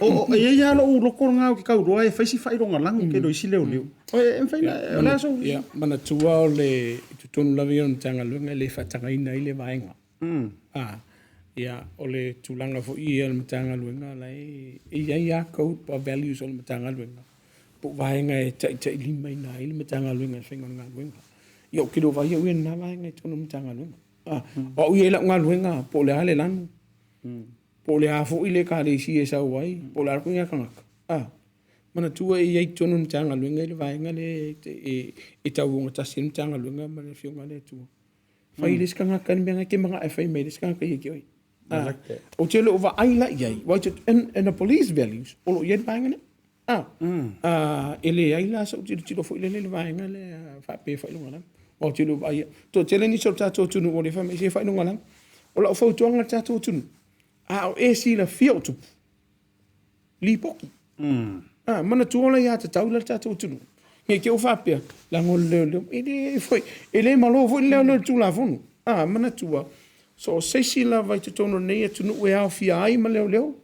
O, e i ai lava lou loto lena ou te tau iloa e fai si faailoga lago tele o isi leoleo. E mafai na, o le a sou... Ia, manatua o le i totonu lava ia o le Matagaluega e le faatagaina ai le vaega. Ia, o le tulaga foi ia o le Matagaluega la e i ai lava code po o values o le Matagaluega po o vaega e taitailimaina ai le Matagaluega i le faiga o le galuega. Ia, ou te le o vaai au ia i lena vaega i totonu o le Matagaluega. O au ia i lau galuega po o le a le lanu, Po o le a foi le Ekalesia e sau ai, po o le a le ituaiga tagata, a, manatua e i ai i totonu o le Matagaluega i le vaega lea e tauogatasi ai le Matagaluega ma le Afioga a le Atua. Fai i le isi tagata le mea na e te manao e fai mai i le isi tagata ia te oe. A, ou te le o vaai la i ai, aua in the police values, o lo o i ai le vaega lea. A, a, e leai la sou tilotilo foi lele i le vaega lea faapea e faailogalanu. Aua ou te le o vaai, toatele nisi o le tatou atunuu o lea e fai mai se faailogalanu. O lau fautuaga i le tatou atunuu, a o e silafia o tupu, lipoti. A, manatua o le aiatatau lea a le tatou atunuu. Ne i te i ua faapea, leaga o le leoleo, e le foi, e le malo foi le leoleo i le Tulafono. A, manatua, so o se isi lava i totonu o lenei atunuu e aofia ai ma leoleo,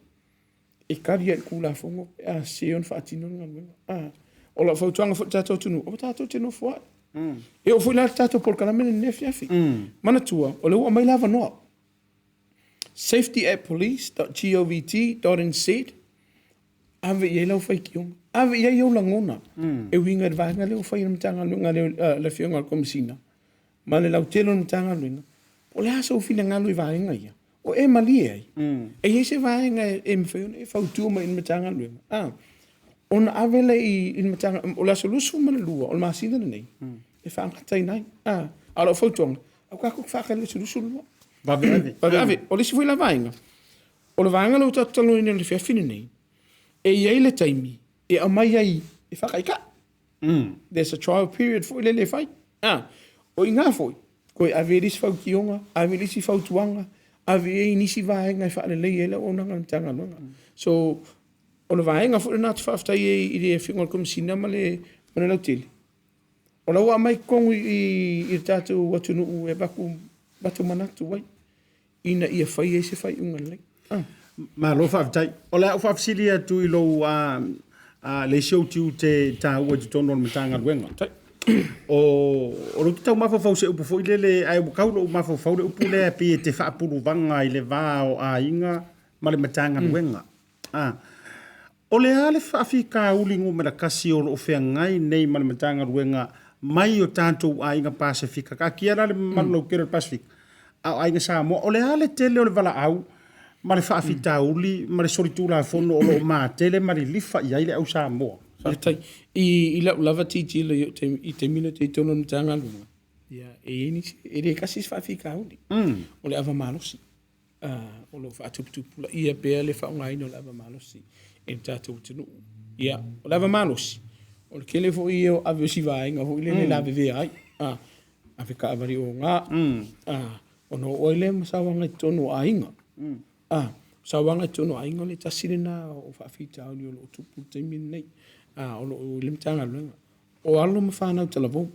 e kali ai i le Tulafono pe a sese ona faatino le galuega. A, o lau fautuaga foi i le tatou atunuu, aua tatou te nofoai. E oo foi la i le tatou polokalame lenei afiafi. Manatua, o lea ua aumai le avanoa. safety@police.govt.nz Ave i ai lau faitioga, ave i ai ou lagona e uiga i le vaega lea ua fai e le Matagaluega a le Afioga i le Komesina ma le lautele o le Matagaluega. Po o le a sou finagalo i vaega ia, o e malie ai, e i ai se vaega e mafai ona e fautua mai i le Matagaluega, a, ona ave lea i le Matagaluega. O le aso 22 o le masina lenei e faagataina ai. A o lau fautuaga, aua tatou te faatali i le aso 22. Vave ave. Vave ave. O le isi foi la vaega, o le vaega lea ua tatou talanoaina i le afiafi lenei, e i ai le taimi e aumai ai e faataitai. There's a trial period foi lele e fai. A, o i ina foi, toe ave ai le isi fautioga, ave le isi fautuaga, ave i ai nisi vaega e faaleleia ai le auaunaga a le Matagaluega. So, o le vaega foi lena ou te faafetai ai i le Afioga i le Komesina ma le lautele, o la ua aumai i totonu i le tatou atunuu e avatu manatu ai ina ia fai ai se faaiuga lelei. Ah. Malo faafetai. O le a ou faafesili atu i lou le isi ou tiute taua i totonu o le Matagaluega. O o lou tau mafaufau se upu foi lele, ae ua tau lou mafaufau le upu lea pei e te faapuluvaga i le va o aiga ma le Matagaluega. A o le a le faafitauli numera 1 o lo o feagai nei ma le Matagaluega mai o tatou aiga Pasefika? Taatia la le mamalu lautele o le Pasefika, a o aiga Samoa, o le a le tele o le valaau ma le faafitauli ma le solitulafono o lo o matele ma lilifa i ai le au Samoa? Faafetai. I lau lava tilotilo i taimi na i totonu o le Matagaluega, ia, e i ai nisi, e le tasi se faafitauli. O le ava malosi. O lo o faatuputupulaia pea le faaaogaina o le ava malosi e le tatou atunuu. Ia, o le ava malosi, o le tele foi ia o ave o si vaega foi lele lavevea ai, ave taavale oga, ona oo ai lea ma sauaga i totonu o aiga. Sauaga i totonu o aiga o le tasi lena o faafitauli o lo o tupu i le taimi lenei, o lo o i le Matagaluega. O alo ma fanau talavou.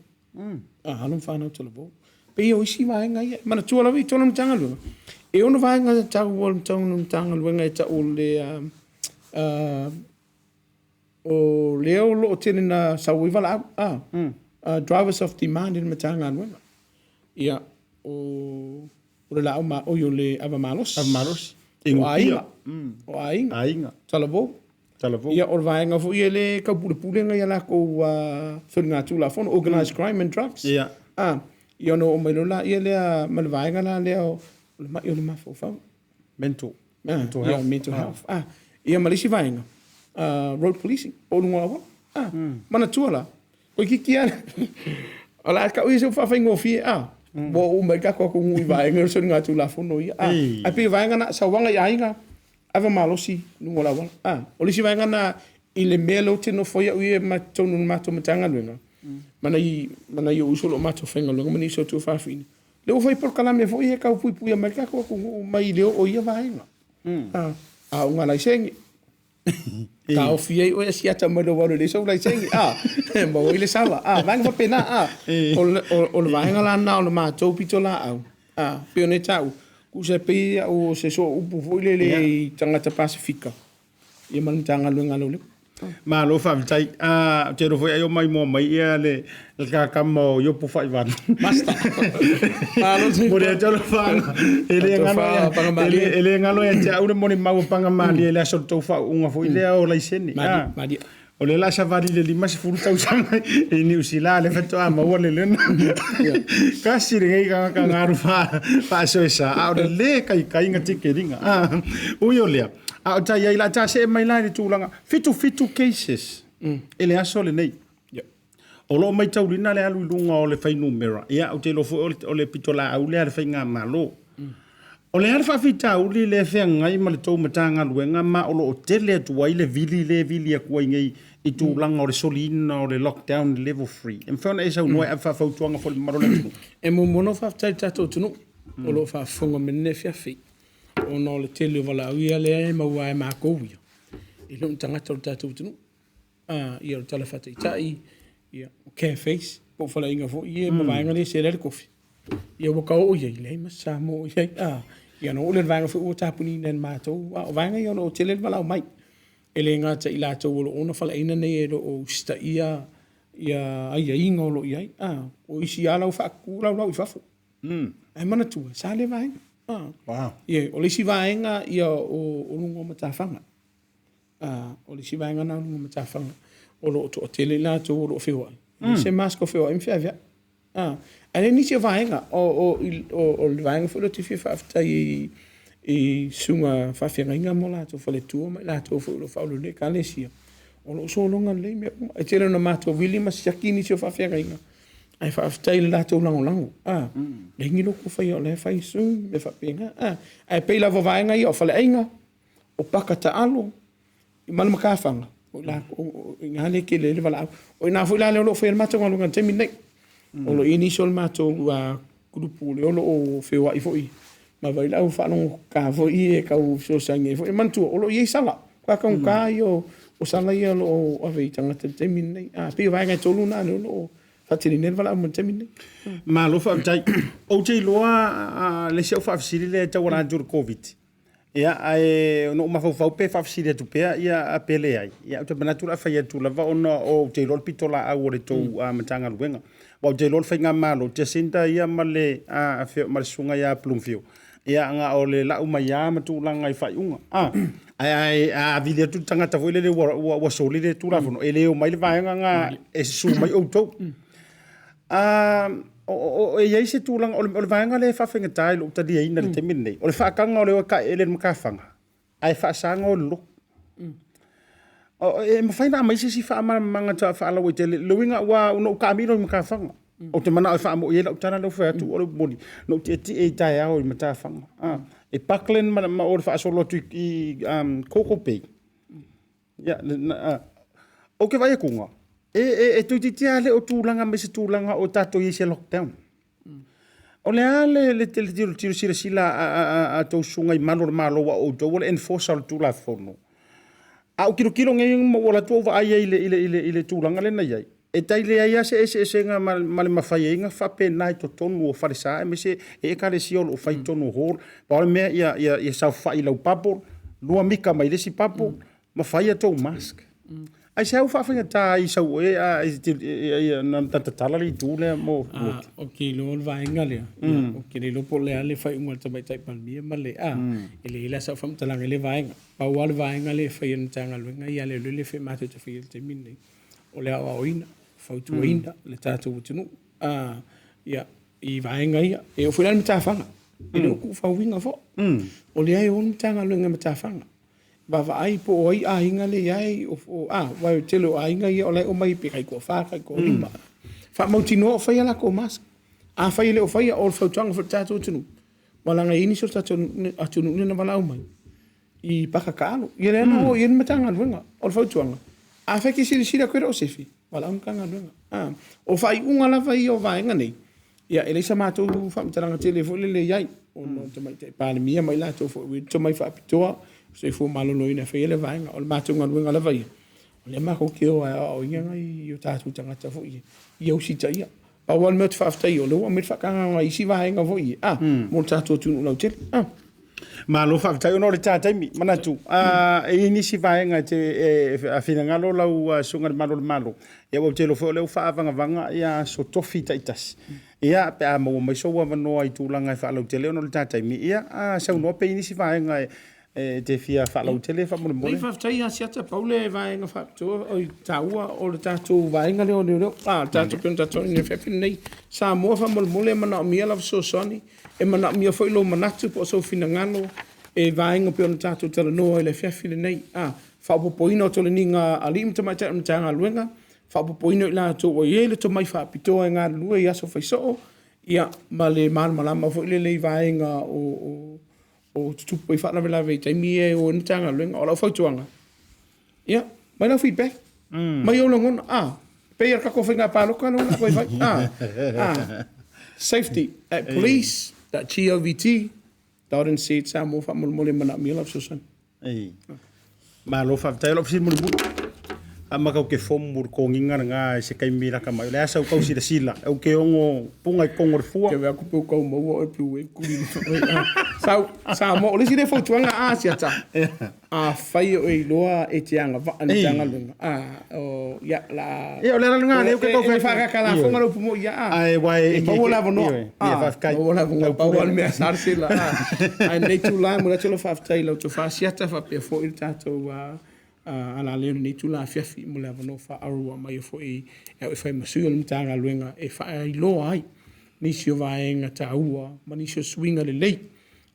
Alo ma fanau talavou. Pei o isi vaega ia. Manatua lava i totonu o le Matagaluega, e ono vaega taua o le Matagaluega e tau o le o lea o lo o tele na sau ai valaau, drivers of demand i le Matagaluega. Ia, o le laau ma, oi, o le ava malosi. Ava malosi. O aiga. O aiga. Aiga. Talavou. Talavou. Ia, o le vaega foi e le taupulepulega ia latou soligatulafono, organized crime and drugs. Ia. Ia ona oo mai loa laia lea ma le vaega la lea o le mai o le mafaufau. Mental. Mental health. Mental health. Ia ma le isi vaega, road policing, po o luga o auala. Manatua la, toeitiiti lava, o le a tau ia se upu faafaigofie, ua oo uma i ai le tatou atunuu i vaega o soligatulafono ia. Ae pei o vaega na, sauaga i aiga, ava malosi i luga o le auala. O le isi vaega lena i le mea lea ou te nofo ai au ia ma totonu o le matou Matagaluega, ma nai ou uso o lo o matou faigaluega ma nisi o tuafafine, lea ua fai polokalame foi ia e tau puipuia mai le tatou atunuu mai le oo i ia vaega. A o ngā laisene, taofi ai oe siata mai lou alu e leai sou laisene, e maua ai le sala. Vaega faapena, o le vaega la lena o le matou pitolaau, pei ona e taua, tusa e pei au o se sooupu foi lele i tagata Pasefika, ia ma le Matagaluega a Leoleo. Malo faafetai. Ou te iloa foi ai o maimoa mai ia le kakama o Iopo Faivanu. Master. Malo te. Mo le atu alofaga. E le galo ia, e le galo ia te au le molimau o Pagamalie i le aso o le tou faauuga foi lea o laisene. Malie. O lea la savali le 50 tausaga i Niu Sila le faatoa maua le lena. Kasi lenei tagata na alu faasoesa a o le lē kaikaiga tikeliga. Ui o lea, a o tai ai la ta see mai la i le tulaga 77 cases i le aso lenei. O lo o maitaulina le alu i luga o le fuainumera, ia ou te iloa foi o le pitolaau lea a le faigamalo. O le a le faafitauli lea e feagai ma le tou Matagaluega ma o lo o tele atu ai le vili lea e vili atu ai nei i tulaga o le soliina o le lockdown level 3? E mafai ona e saunoa e ave faafautuaga foi i le mamalu o le atunuu? E muamua ona ou faafetai i le tatou atunuu o lo o faafofoga mai lenei afiafi ona o le tele o valaau ia lea e maua e matou ia e le o ni tagata o le tatou atunuu. Ia o le tala faataitai, ia o cafes po o faleaiga foi ia ma vaega lea e sell ai le kofi. Ia ua ta oo i ai, leai ma se Samoa o i ai. Ia ona oo lea i le vaega foi ua tapuniina e matou. A o vaega ia o lo o tele le valaau mai. E le gata i latou o lo o ona faleaiga nei e le o usitaia ia aiaiga o lo o i ai. O isi lava la ua faatutu laulau i fafo. Ae manatua, sa lea vaega. Wow. O le isi vaega ia o luga o matafaga. O le isi vaega lena o luga o matafaga, o lo o toatele i latou o lo o feoai, e leai se mask o feoai ma feaveai. Ae leai nisi o vaega, o le vaega foi lea ou te fia faafetai i susuga faafeagaiga ma o latou faletua ma i latou foi o lo o faauluuluina le ekalesia, o lo o sologa lelei mea uma. E tele ina matou vili ma siaki nisi o faafeagaiga, ae faafetai i le latou lagolago. Leai ni lotu o faia o la e fai Zoom, mea faapena. Ae pei lava o vaega ia o faleaiga, o paka taalo ma le matafaga, o i ina lea e tele ai le valaau. O i ina foi la lea o lo o fai ai le matou galuega i le taimi lenei. O lo o i ai nisi o le matou group lea o lo o feoai foi ma vaai le au faalogotata foi ia e tau fesoasoani ai foi. E manatua, o lo o i ai sala, matua taugata ia o sala ia o lo o ave i tagata i le taimi lenei. E pei o vaega e tolu na lea o lo o faatinoina ai le valaau mo le taimi lenei. Malo faafetai. Ou te iloa le isi au faafesili lea e tauala atu i le Koviti, Ia, ae na ou mafaufau pe faafesili atu pea, ia, pe leai. Ia, ou te manatu o le a fai atu lava ona ou te iloa le pitolaau a le tou Matagaluega. Aua ou te iloa le faigamalo, Jacinta ia ma le, ma le susuga ia Bloomfield, ia, na o le lau mai lava ma tulaga i faaiuga. Ae a vili atu le tagata foi lele ua soli le Tulafono, e le omai le vaega lena e susu mai outou. E i ai se tulaga, o le vaega lea e faafaigata i lou taliaina i le taimi lenei, o le faataga o le o e taeele i le matafaga, ae faasaga oe i le lotu. E mafai ona aumai se isi faamalamalamaga faalauaitele, le uiga aua na ou taamilo i matafaga, ou te manao e faamoi ai lau tala lea ua fai atu, o le upu moni, na ou tietie i taeao i matafaga. E Parkland ma o le faasolo atu i Koko Bay. Ia, ou te vaai atu, e toeitiiti lava le o tulaga mai se tulaga o tatou i ai i se lockdown. O le a le tilotilo silasila a tou susuga i malu o le Malo aua o outou o le enforcer o le Tulafono. A ou tilotilo nei ma ou alu atu ou vaai ai i le tulaga lea na i ai, e tai leai lava se eseesega ma le mafai ai ona faapena i totonu o falesa aemaise e ekalesia o lo o fai i totonu o hall. Pau le mea ia saofai i lau bubble, 2 mita mai le isi bubble, ma fai a tou mask. Aisea ua faafaigata ai i sau e na tatala le itu lea mo lotu? Ou te iloa o le vaega lea, ou te le iloa po o le a le faaiuga a le Tamaitai Palemia ma le a, e leai la sau faamatalaga i lea vaega. Pau lava le vaega lea e fai e le Matagaluega ia a le lea matou te faia i le taimi lenei, o le aoaoina, fautuaina le tatou atunuu ia, i vaega ia. E oo foi la i le matafaga, e le o tuufauina foi. O lea e o le Matagaluega i matafaga. Vaavaai po o ai aiga lea e i ai, aua o le tele o aiga ia o la e omai pe taitoafa, taitoalima. Faamautinoa o fai a latou mask. Afai e le o faia, o le fautuaga foi i le tatou atunuu, aua leaga e i ai nisi o le tatou atunuu na valaau mai i paka taalo. Ia lea na o i ai le Matagaluega. O le fautuaga, afai e te silasila atu e le o sefe, valaau le Matagaluega. O faaiuga lava ia o vaega nei, ia e leai sa matou faamatalaga tele foi lele i ai, ona o le Tamaitai Palemia ma i latou foi ua i ai le tomai faapitoa, soifua maloloina e faia le vaega. O le matou galuega lava ia, o lea matou te o e aoaoina nai o tatou tagata foi ia, ia usitaia. Pau lava le mea ou te faafetai, o lea ua aumai le faatagaga i isi vaega foi ia, mo le tatou atunuu lautele. Malo faafetai ona o le ta taimi, manatu e i ai nisi vaega e te finagalo lau Susuga i le Malu o le Malo, ia aua ou te iloa foi o lea ua faavagavaga ia aso tofi taitasi. Ia pe a maua mai sou avanoa i tulaga e faalautele ona o le ta taimi, ia saunoa pe i ai nisi vaega e E te fia faalautele faamolemole. Nei, faafetai Asiata, pau le vaega faapitoa oi taua o le tatou vaega lea o leoleo. A, le tatou pei ona tatou i le afiafi lenei. Samoa faamolemole e manaomia lau fesoasoani, e manaomia foi lou manatu po o sou finagalo e vaega pei ona tatou talanoa i le afiafi lenei. A, faaopoopoina o toleniga a alii ma tamaitai o le Matagaluega, faaopoopoina o i latou ua i ai le tomai faapitoa e galulue i aso faisoo, ia, ma le malamalama foi lele i vaega o o tutupu ai faalavelave i taimi ia e o ai le Matagaluega. O lau fautuaga, ia, mai lau feedback, mai ou lagona, a, pei lava o le tatou faiga palota lea ua toe fai, a, a, safety at police dot govt dot nz Samoa faamolemole e manaomia lau fesoasoani. Ei. Malo faafetai. O lau fesili mulimuli, a ma kau ke fomu le kogiga lena i se taimi laka mai. O le a sau tau silasila, e ou te ono puga i totonu o le fua. Ke vea ku peu kau maua oe piu e kuli Sau, Samoa, o le isi lea fautuaga a Asiata, afai o e iloa e te agavaa i le Matagaluega, a, o, ia, la a... Ia, o le ala lena, lea ou te tau fai atu. E faakaka lafoga le upu moi, ia, a. Ae, ua e... E maua le avanoa. Ia, faafetai. Maua le avanoa, pau lava le mea sa le sela, a. Ae lenei itula, e momoli atu lau faafetai i lau tofa Asiata faapea foi le tatou alaleo i lenei itula afiafi mo le avanoa faaauro ua aumaia foi e au e fai ma sui o le Matagaluega e faailoa ai nisi o vaega taua ma nisi o suiga lelei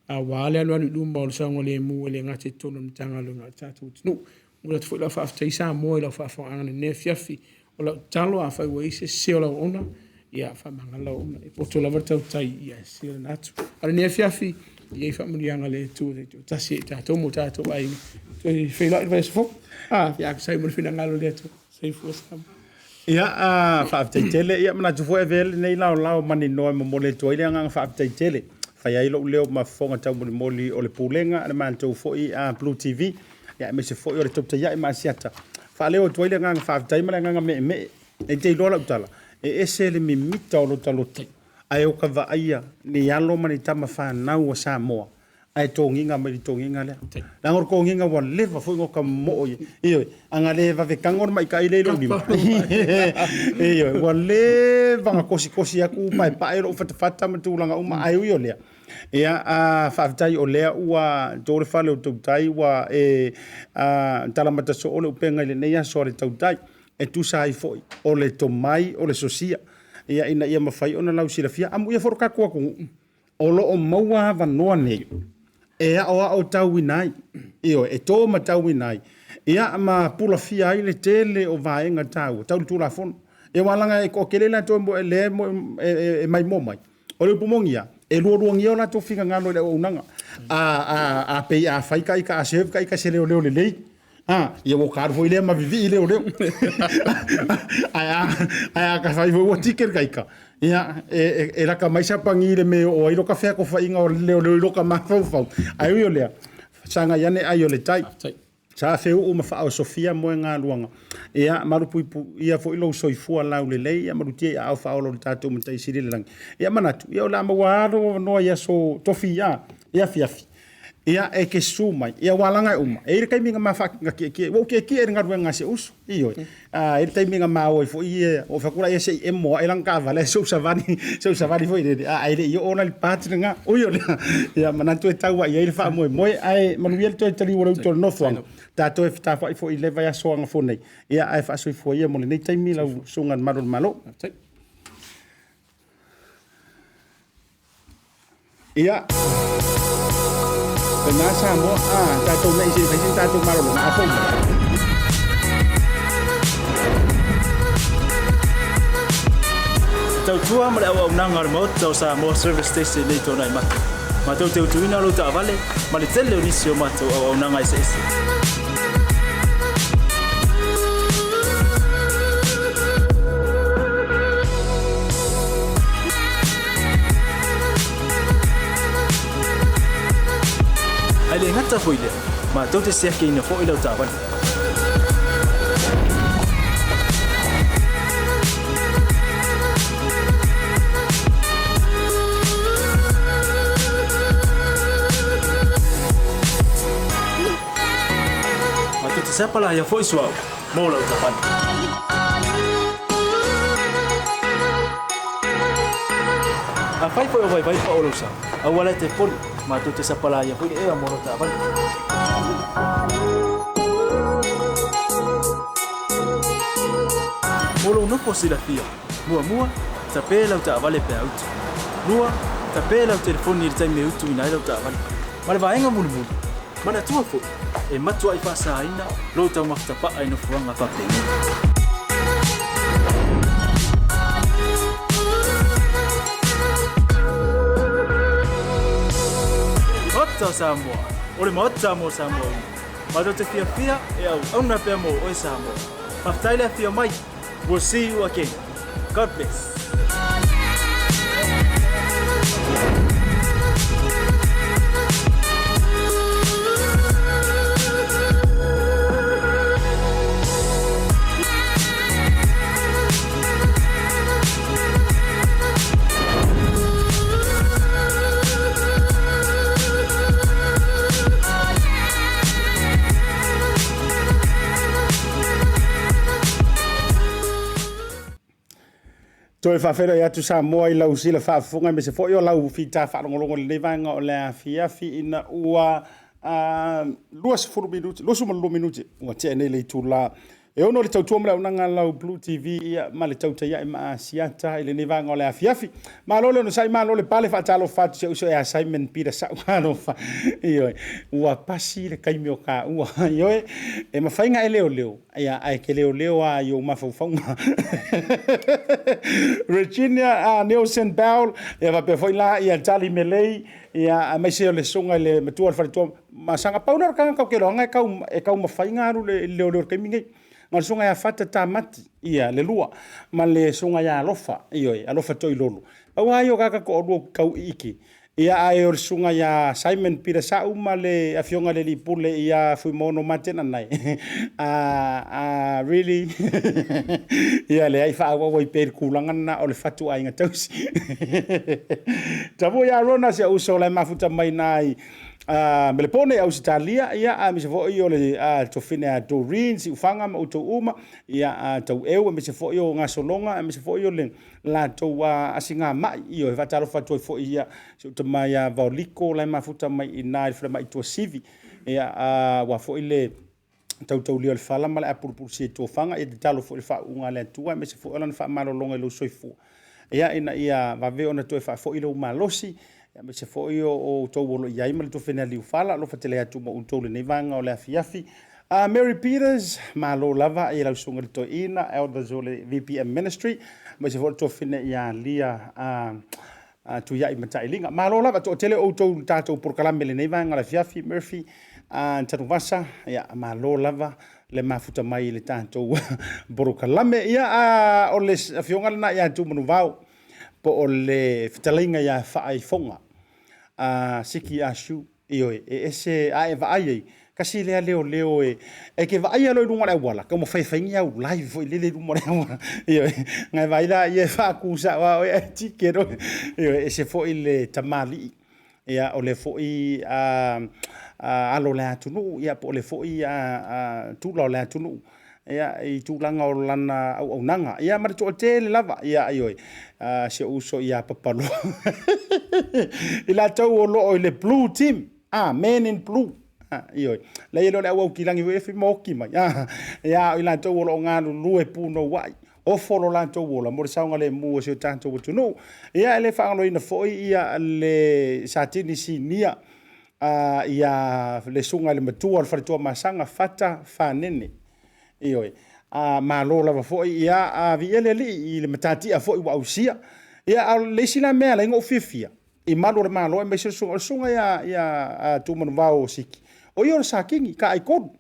aua le alualu i luma o le saogalemu e le gata i totonu o le Matagaluega a le tatou atunuu. E momoli atu foi lau faafetai Samoa i lau faafofogaaga i lenei afiafi. O lau tatalo, afai ua i ai se sese o lau auauna, ia faamagalo lau auauna. E poto lava le tautai ia e sese lana atu. A o lenei afiafi, ia i ai faamanuiaga a le Atua taitoatasi ia i tatou ma o tatou aiga. Toe feiloai i le vaiaso fou. Ia tusa ai ma le finagalo o le Atua. Soifua Samoa. Ia, faafetai tele. Ia, manatu foi e avea lenei laolao maninoa e momoli atu ai le agaga faafetai tele. Fai ai lou leo ma fofoga taumolimoli o le Pulega a le matou foi Blue TV, ia aemaise foi o le Dr. Ia'i Maasiata. Faaleo atu ai le agaga faafetai ma le agaga meemee. E te iloa lau tala, e ese le mimita o lota loto, ae o ka vaaia ni alo ma ni tama fanau a Samoa ae togiga mai le togiga lea. Leaga o le togiga ua leva foi ona ta momoo i ai. Ioe, a na le vave tago le maita'i lea i lou lima. Ioe, ua leva ona kosikosi atu paepae lou fatafata ma tulaga uma, ae ui o lea, ia, faafetai o lea ua to le fale o tautai ua e talamata soo le upega i lenei aso a le tautai e tusa ai foi o le tomai o le sosia, ia, ina ia mafai ona lausilafia. Amuia foi lo tatou atunuu o lo o maua avanoa nei e aoaotauina ai, ioe, e to matauina ai, ia ma pulafia ai le tele o vaega taua tau le Tulafono. Ia aua leaga e toatele latou e lea e maimoa mai, o le upu moni lava, e lualuagia o latou finagalo i le auaunaga. A pei a fai ta ita, a serve ta ita i se leoleo lelei, A, ia ua ta alu foi lea ma vivii leoleo. Ae a, ae a ka fai foi ua ticket ka ika. Ia, e, e, e laka mai sapagi i le me o ai lo ka feakofaiga o leoleo i lo ka mafaufau. Ae ui o lea, sagai ane ai o le tai. Sa feuu ma faaosofia moegaluaga. Ia, malupuipuia foi lou soifua laulelei, ia malutia i aao faaola o le tatou Matai Sili i le lagi. Ia manatu, ia o le a maua lava lou avanoa i aso tofi a, i afiafi. Ia, e te susu mai, ia ua alaga e uma. E i ai le taimi na ma na tietie, ua ou tietie i le galuega a si ou uso, ioe. A, e i ai le taimi na ma o ai foi, ia, ou fai atu lea se i emo ae lana taavale ae se i ou savali, se i ou savali foi lele, a e le i oo la i le part lena. Ui o lea, ia manatu e tau ai i ai le faamoemoe, ae manuia le toe taliu o le utu o le nofoaga. Tatou e fetafaai foi i le vaiaso agafua nei, ia ae faasoifua ia mo lenei taimi lau Susuga i le Malu o le Malo. Ia. Lena Samoa, a, tatou mei se i fai sina tatou malologa, a fou mai. Tautua ma le auaunaga a le Maota o Samoa Service Station i nei Tuanaimato. Matou te utuina lou taavale ma le tele o nisi o matou auaunaga eseese. Ae le gata foi i lea, matou te siakiina foi lau taavale. Matou te sapalaia foi suauu mo lau taavale. Afai foi o vaivai pao lou sa, aua la e te poli. Matou te sapalaia foi le ea mo lau taavale. Mo lou nofo silafia, muamua, tape lau taavale pe a utu. Lua, tape lau telefoni i le taimi e utuina ai lau taavale. Ma le vaega mulimuli, manatua foi, e matuai faasaina lou taumafa tapaa i nofoaga faapenei. Maota o Samoa, o le Maota mo Samoa uma. Matou te fiafia e auauna pea mo oe Samoa. Faafetai le afio mai. We'll see you again. God bless. Toe faafeiloai atu Samoa i lau sila faafofoga aemaise foi o lau fita faalogologo i lenei vaega o le afiafi ina ua 20 minute, 22 minute ua tea nei le itula E ono le tautua ma le auaunaga a lau Blue TV ia ma le tautai ae ma Asiata i lenei vaega o le afiafi. Malo le onosai, malo le pale, faatalofa atu si ou uso ia Simon Peter Sau. Alofa. Ioe. Ua pasi le taimi o taua. Ioe. E mafai ona e leoleo, ia, ae e te leoleo lava i ou mafaufauga. Virginia Nielsen Bell, ia faapea foi la ia Charlie Melei, ia aemaise o le susuga i le matua o le faletua Masaga. Pau lea o le tagata ou te iloaina e taumafai ona alu i le leoleo i le taimi lenei. Na o le susuga ia Fata Tamati, ia, le lua, ma le susuga ia Alofa, ioe, Alofa Toilolo. Pau lava ia o tagata toalua ou te tau iiki. Ia, ae o le susuga ia Simon Peter Sau ma le afioga i le alii pule ia Fuimaono Matena Nae. A, really? Ia, leai, faaauau ai pea i le tulaga lena o le fatuaiga tausi. Tapu ia Rona si ou uso la e mafuta mai i ina i Melepone i Ausetalia, ia, aemaise foi o le tofine a Doreen, Siufaga ma outou uma, ia, Taueu, aemaise foi o Gasologa, aemaise foi o le latou asigamai. Ioe, faatalofa atu ai foi ia si ou tama ia Vaoliko la e mafuta mai i ina i le falemai i Tuasivi, ia, aua foi le tautaulia o le fala ma le apulupulusia i tofaga, ia tatalo foi i le faauuga a le Atua, aemaise foi o lana faamalologa i lou soifua, ia, ina ia vave ona toe faafoi lou malosi, aemaise foi o outou o lo o i ai ma le tofi na liufala. Alofa tele atu ma outou i lenei vaega o le afiafi. Mary Peters, malo lava i lau susuga i le toeaina, elders o le VPM Ministry, aemaise foi o le tofine ia Lia Tuiai Matailiga. Malo lava, toatele outou i le tatou polokalame i lenei vaega o le afiafi, Murphy Tanuvasa, ia, malo lava le mafuta mai i le tatou polokalame. Ia, o le afioga lena ia Tumanuvao, po o le fetalaiga ia Faaifoga, Siki Ashu. Ioe, e ese, a e vaai ai, tasi lea leoleo e, e te vaaia loa i luga o le auala, taumafai e fai ni au live foi lele i luma o le auala. Ioe, na e vaai la ia e faatu sao lava oe ae ticket oe. Ioe, e ese foi le tamalii, ia, o le foi alo o le atunuu, ia, po o le foi tula o le atunuu. Ia, i tulaga o lana auaunaga, ia ma le toatele lava, ia, ioe, si ou uso ia Papaloa, i latou o lo o i le blue team, men in blue, ioe, leai e le o le au aukilagi foi e fai ma oti mai, ia, o i latou o lo o galulue punouai, ofo lo latou ola mo le saogalemu o si o tatou atunuu. Ia, e le faagaloina foi ia le Satini Sinia, ia le susuga i le matua o le faletua Masaga, Fata Fanene. Ioe. A malo lava foi, ia, a viia le Alii i le matatia foi ua ausia. Ia, a o le isi la mea e ala ai ona ou fiafia i malu o le Malo aemaise o le susuga, o le susuga ia, ia Tuumanuvao Siki, o ia o le Satini, Taaitolu.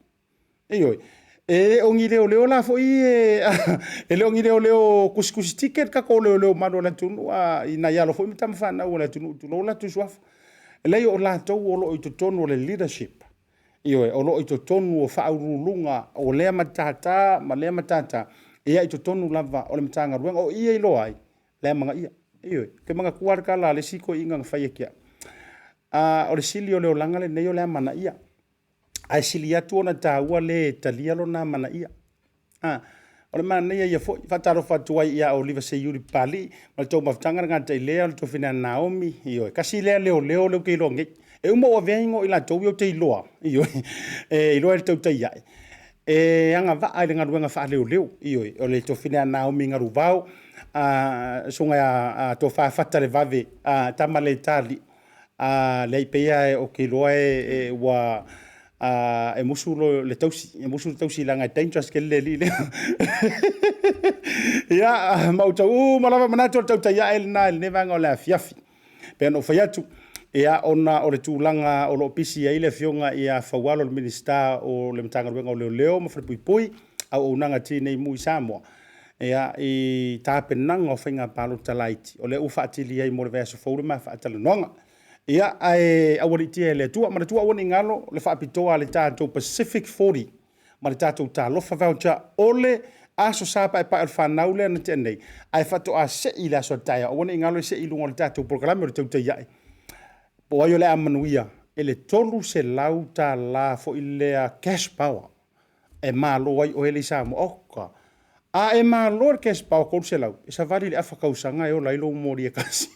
Ioe. E le o ni leoleo la foi e, e le o ni leoleo tusitusi ticket tatou leoleo malu o le atunuu a i nai alo foi ma tama fanau o le atunuu tulou latou suafa. Leai o latou o lo o i totonu o le leadership. Ioe, o lo o i totonu o faauluuluga o lea matata ma lea matata, ia i totonu lava o le Matagaluega. O i e iloa ai le amanaia. Ioe, ou te manatua lava le tala a le isi toeaina na fai ia te au. O le sili o le olaga lenei o le amanaia. Ae sili atu ona taua le talia lona amanaia. A, o le manaia ia foi. Faatalofa atu ai ia Oliva Seiuli Papalii ma le tou mafutaga le gata i lea o le tofi na Naomi. Ioe, tasi lea leoleo lea ou te iloa nei. E uma ua avea igoa o i latou ia ou te iloa, ioe, e iloa e le tautai ae, e agavaa i le galuega faaleoleo, ioe, o le tofine a Naomi Galuvao, a susuga ia Tofa Fatalevave, a tama le tali, a leai pei lava ou te iloa e ua e musu le tausi, e musu le tausi leaga e dangerous tele le alii lea. Ia, ma ou tau uma lava manatu o le tautai ae lena i lenei vaega o le afiafi. Pei ona ou fai atu, ia, ona o le tulaga o lo o pisi ai le afioga ia Faualo le Minisita o le Matagaluega o Leoleo ma Falepuipui, Auaunaga Tinei Mu i Samoa, ia, i tapenaga o faiga palota laiti, o lea ua faatili ai mo le vaiaso fou le ma faatalanoaga. Ia, ae aualiitia e le Atua. Manatua aua ne i galo le faapitoa a le tatou Pacific 40 ma le tatou Talofa Voucher o le Aso Sa Paepae o le Fanau lea na tea nei, ae faatoa sei i le aso a taeao. Aua ne i galo e sei i luga o le tatou polokalame o le Tautai Ae. Po o ai o le a manuia i le $300 foi lea cash power e malo ai oe le i Samoa. Oka! A e malo i le cash power 300, e savali i le afa tausaga e ola ai lou moli e tasi.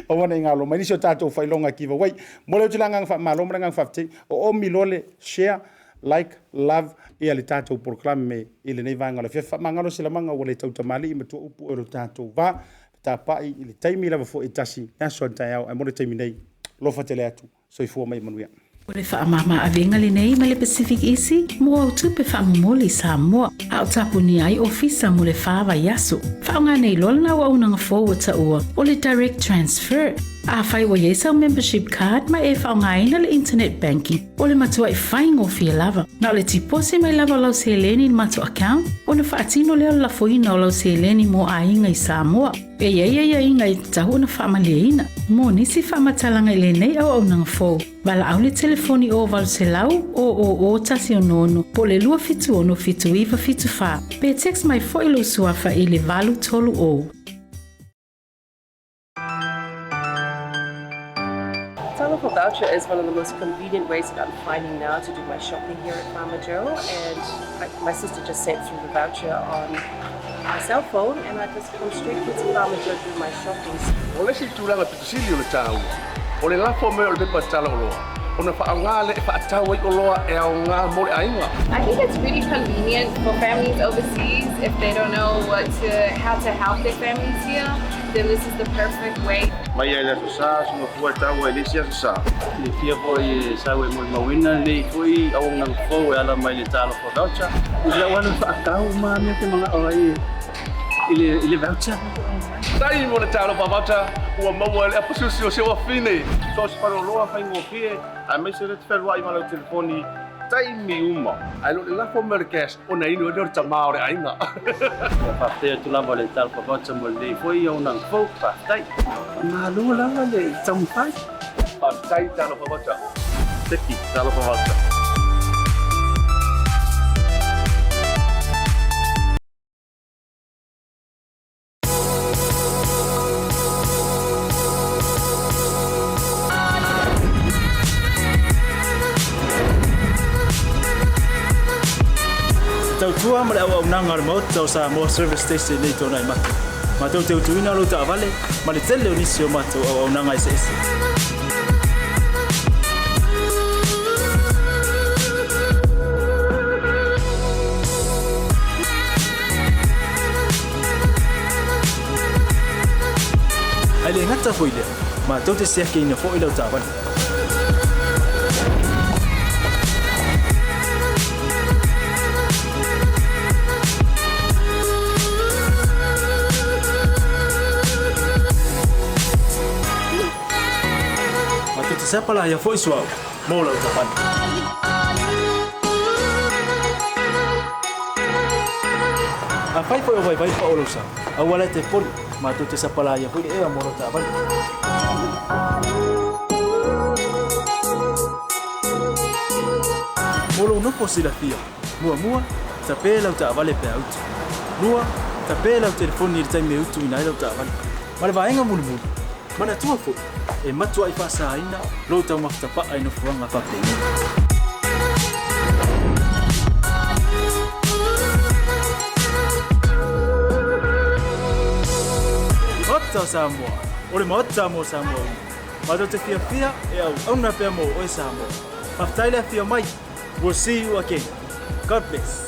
Aua ne i galo mai nisi o tatou faailoga giveaway. Momoli atu le agaga faamalo ma le agaga faafetai. Oomi loa le share, like, love ia le tatou polokalame i lenei vaega o le afiafi. Faamagalo se lamaga ua le tautamalii matua upu o lo tatou va. Fetapai i le taimi lava foi e tasi, le aso a taeao, ae mo le taimi nei, alofa tele atu. Soifua ma ia manuia. O le faamama avega lenei mai le Pacific Easy mo au tupe faamomoli i Samoa, a o tapunia ai ofisa mo le fa vaiaso. Faaaoga nei loa lena auaunaga fou ua taua o le Direct Transfer. Afai ua i ai sau membership card ma e faaaogaina le internet banking, o le matuai faigofie lava. Na o le tiposi mai lava o lau seleni i le matou account ona faatino lea o le lafoina o lau seleni mo aiga i Samoa. E i ai aiaiga e tatau ona faamalieina. Mo nisi faamatalaga i lenei auaunaga fou, valaau le telefoni o 800 000 166 po o le 276 7974 pe text mai foi lou suafa i le 830. Talofa Voucher is one of the most convenient ways that I'm finding now to do my shopping here at Farmer Joe, and my sister just sent through the voucher on my cell phone, and I just come straight here to Farmer Joe to do my shopping. O le isi tulaga pito sili o le taua, o le lafo mai o le pepa tala oloa, ona faaaoga lea e faatau ai oloa e aoga mo le aiga. I think it's really convenient for families overseas if they don't know what to, how to help their families here, then this is the perfect way. Mai lava i le Aso Sa, soga fua e taua i le isi Aso Sa. Silafia foi e sau e molimauina lenei foi auaunaga fou e ala mai le Talofa Voucher. I lau alu e faatau uma mea te manao ai i le voucher. Tai mo le Talofa Voucher ua maua e le apasusi o si ou afine. So o se faleoloa faigofie aemaise le te fealuai ma lau telefoni taimi uma. Ae le o le lafo mai o le cash ona inu ai lea o le tama o le aiga. Ia faafetai atu lava le Talofa Voucher mo lenei foi auaunaga fou. Faafetai. Malo lava le taumafai. Faafetai Talofa Voucher. Seki Talofa Voucher. Te tautua ma le auaunaga a le Maota o Samoa Service Station nei tona i matou. Matou te utuina lou taavale ma le tele o nisi o matou auaunaga eseese. Ae le gata foi lea, matou te siakiina foi lau taavale. Matou te sapalaia foi suauu mo lau taavale. Afai foi o vaivai pao lou sa, aua la e te poli, matou te sapalaia foi le ea mo lau taavale. Mo lou nofo silafia, muamua, tape lau taavale pe a utu. Lua, tape lau telefoni i le taimi e utuina ai lau taavale. Ma le vaega mulimuli, manatua foi, e matuai faasaina lou taumafa tapaa i nofoaga faapenei. Maota o Samoa, o le Maota mo Samoa uma. Matou te fiafia e auauna pea mo oe Samoa. Faafetai le afio mai. We'll see you again. God bless.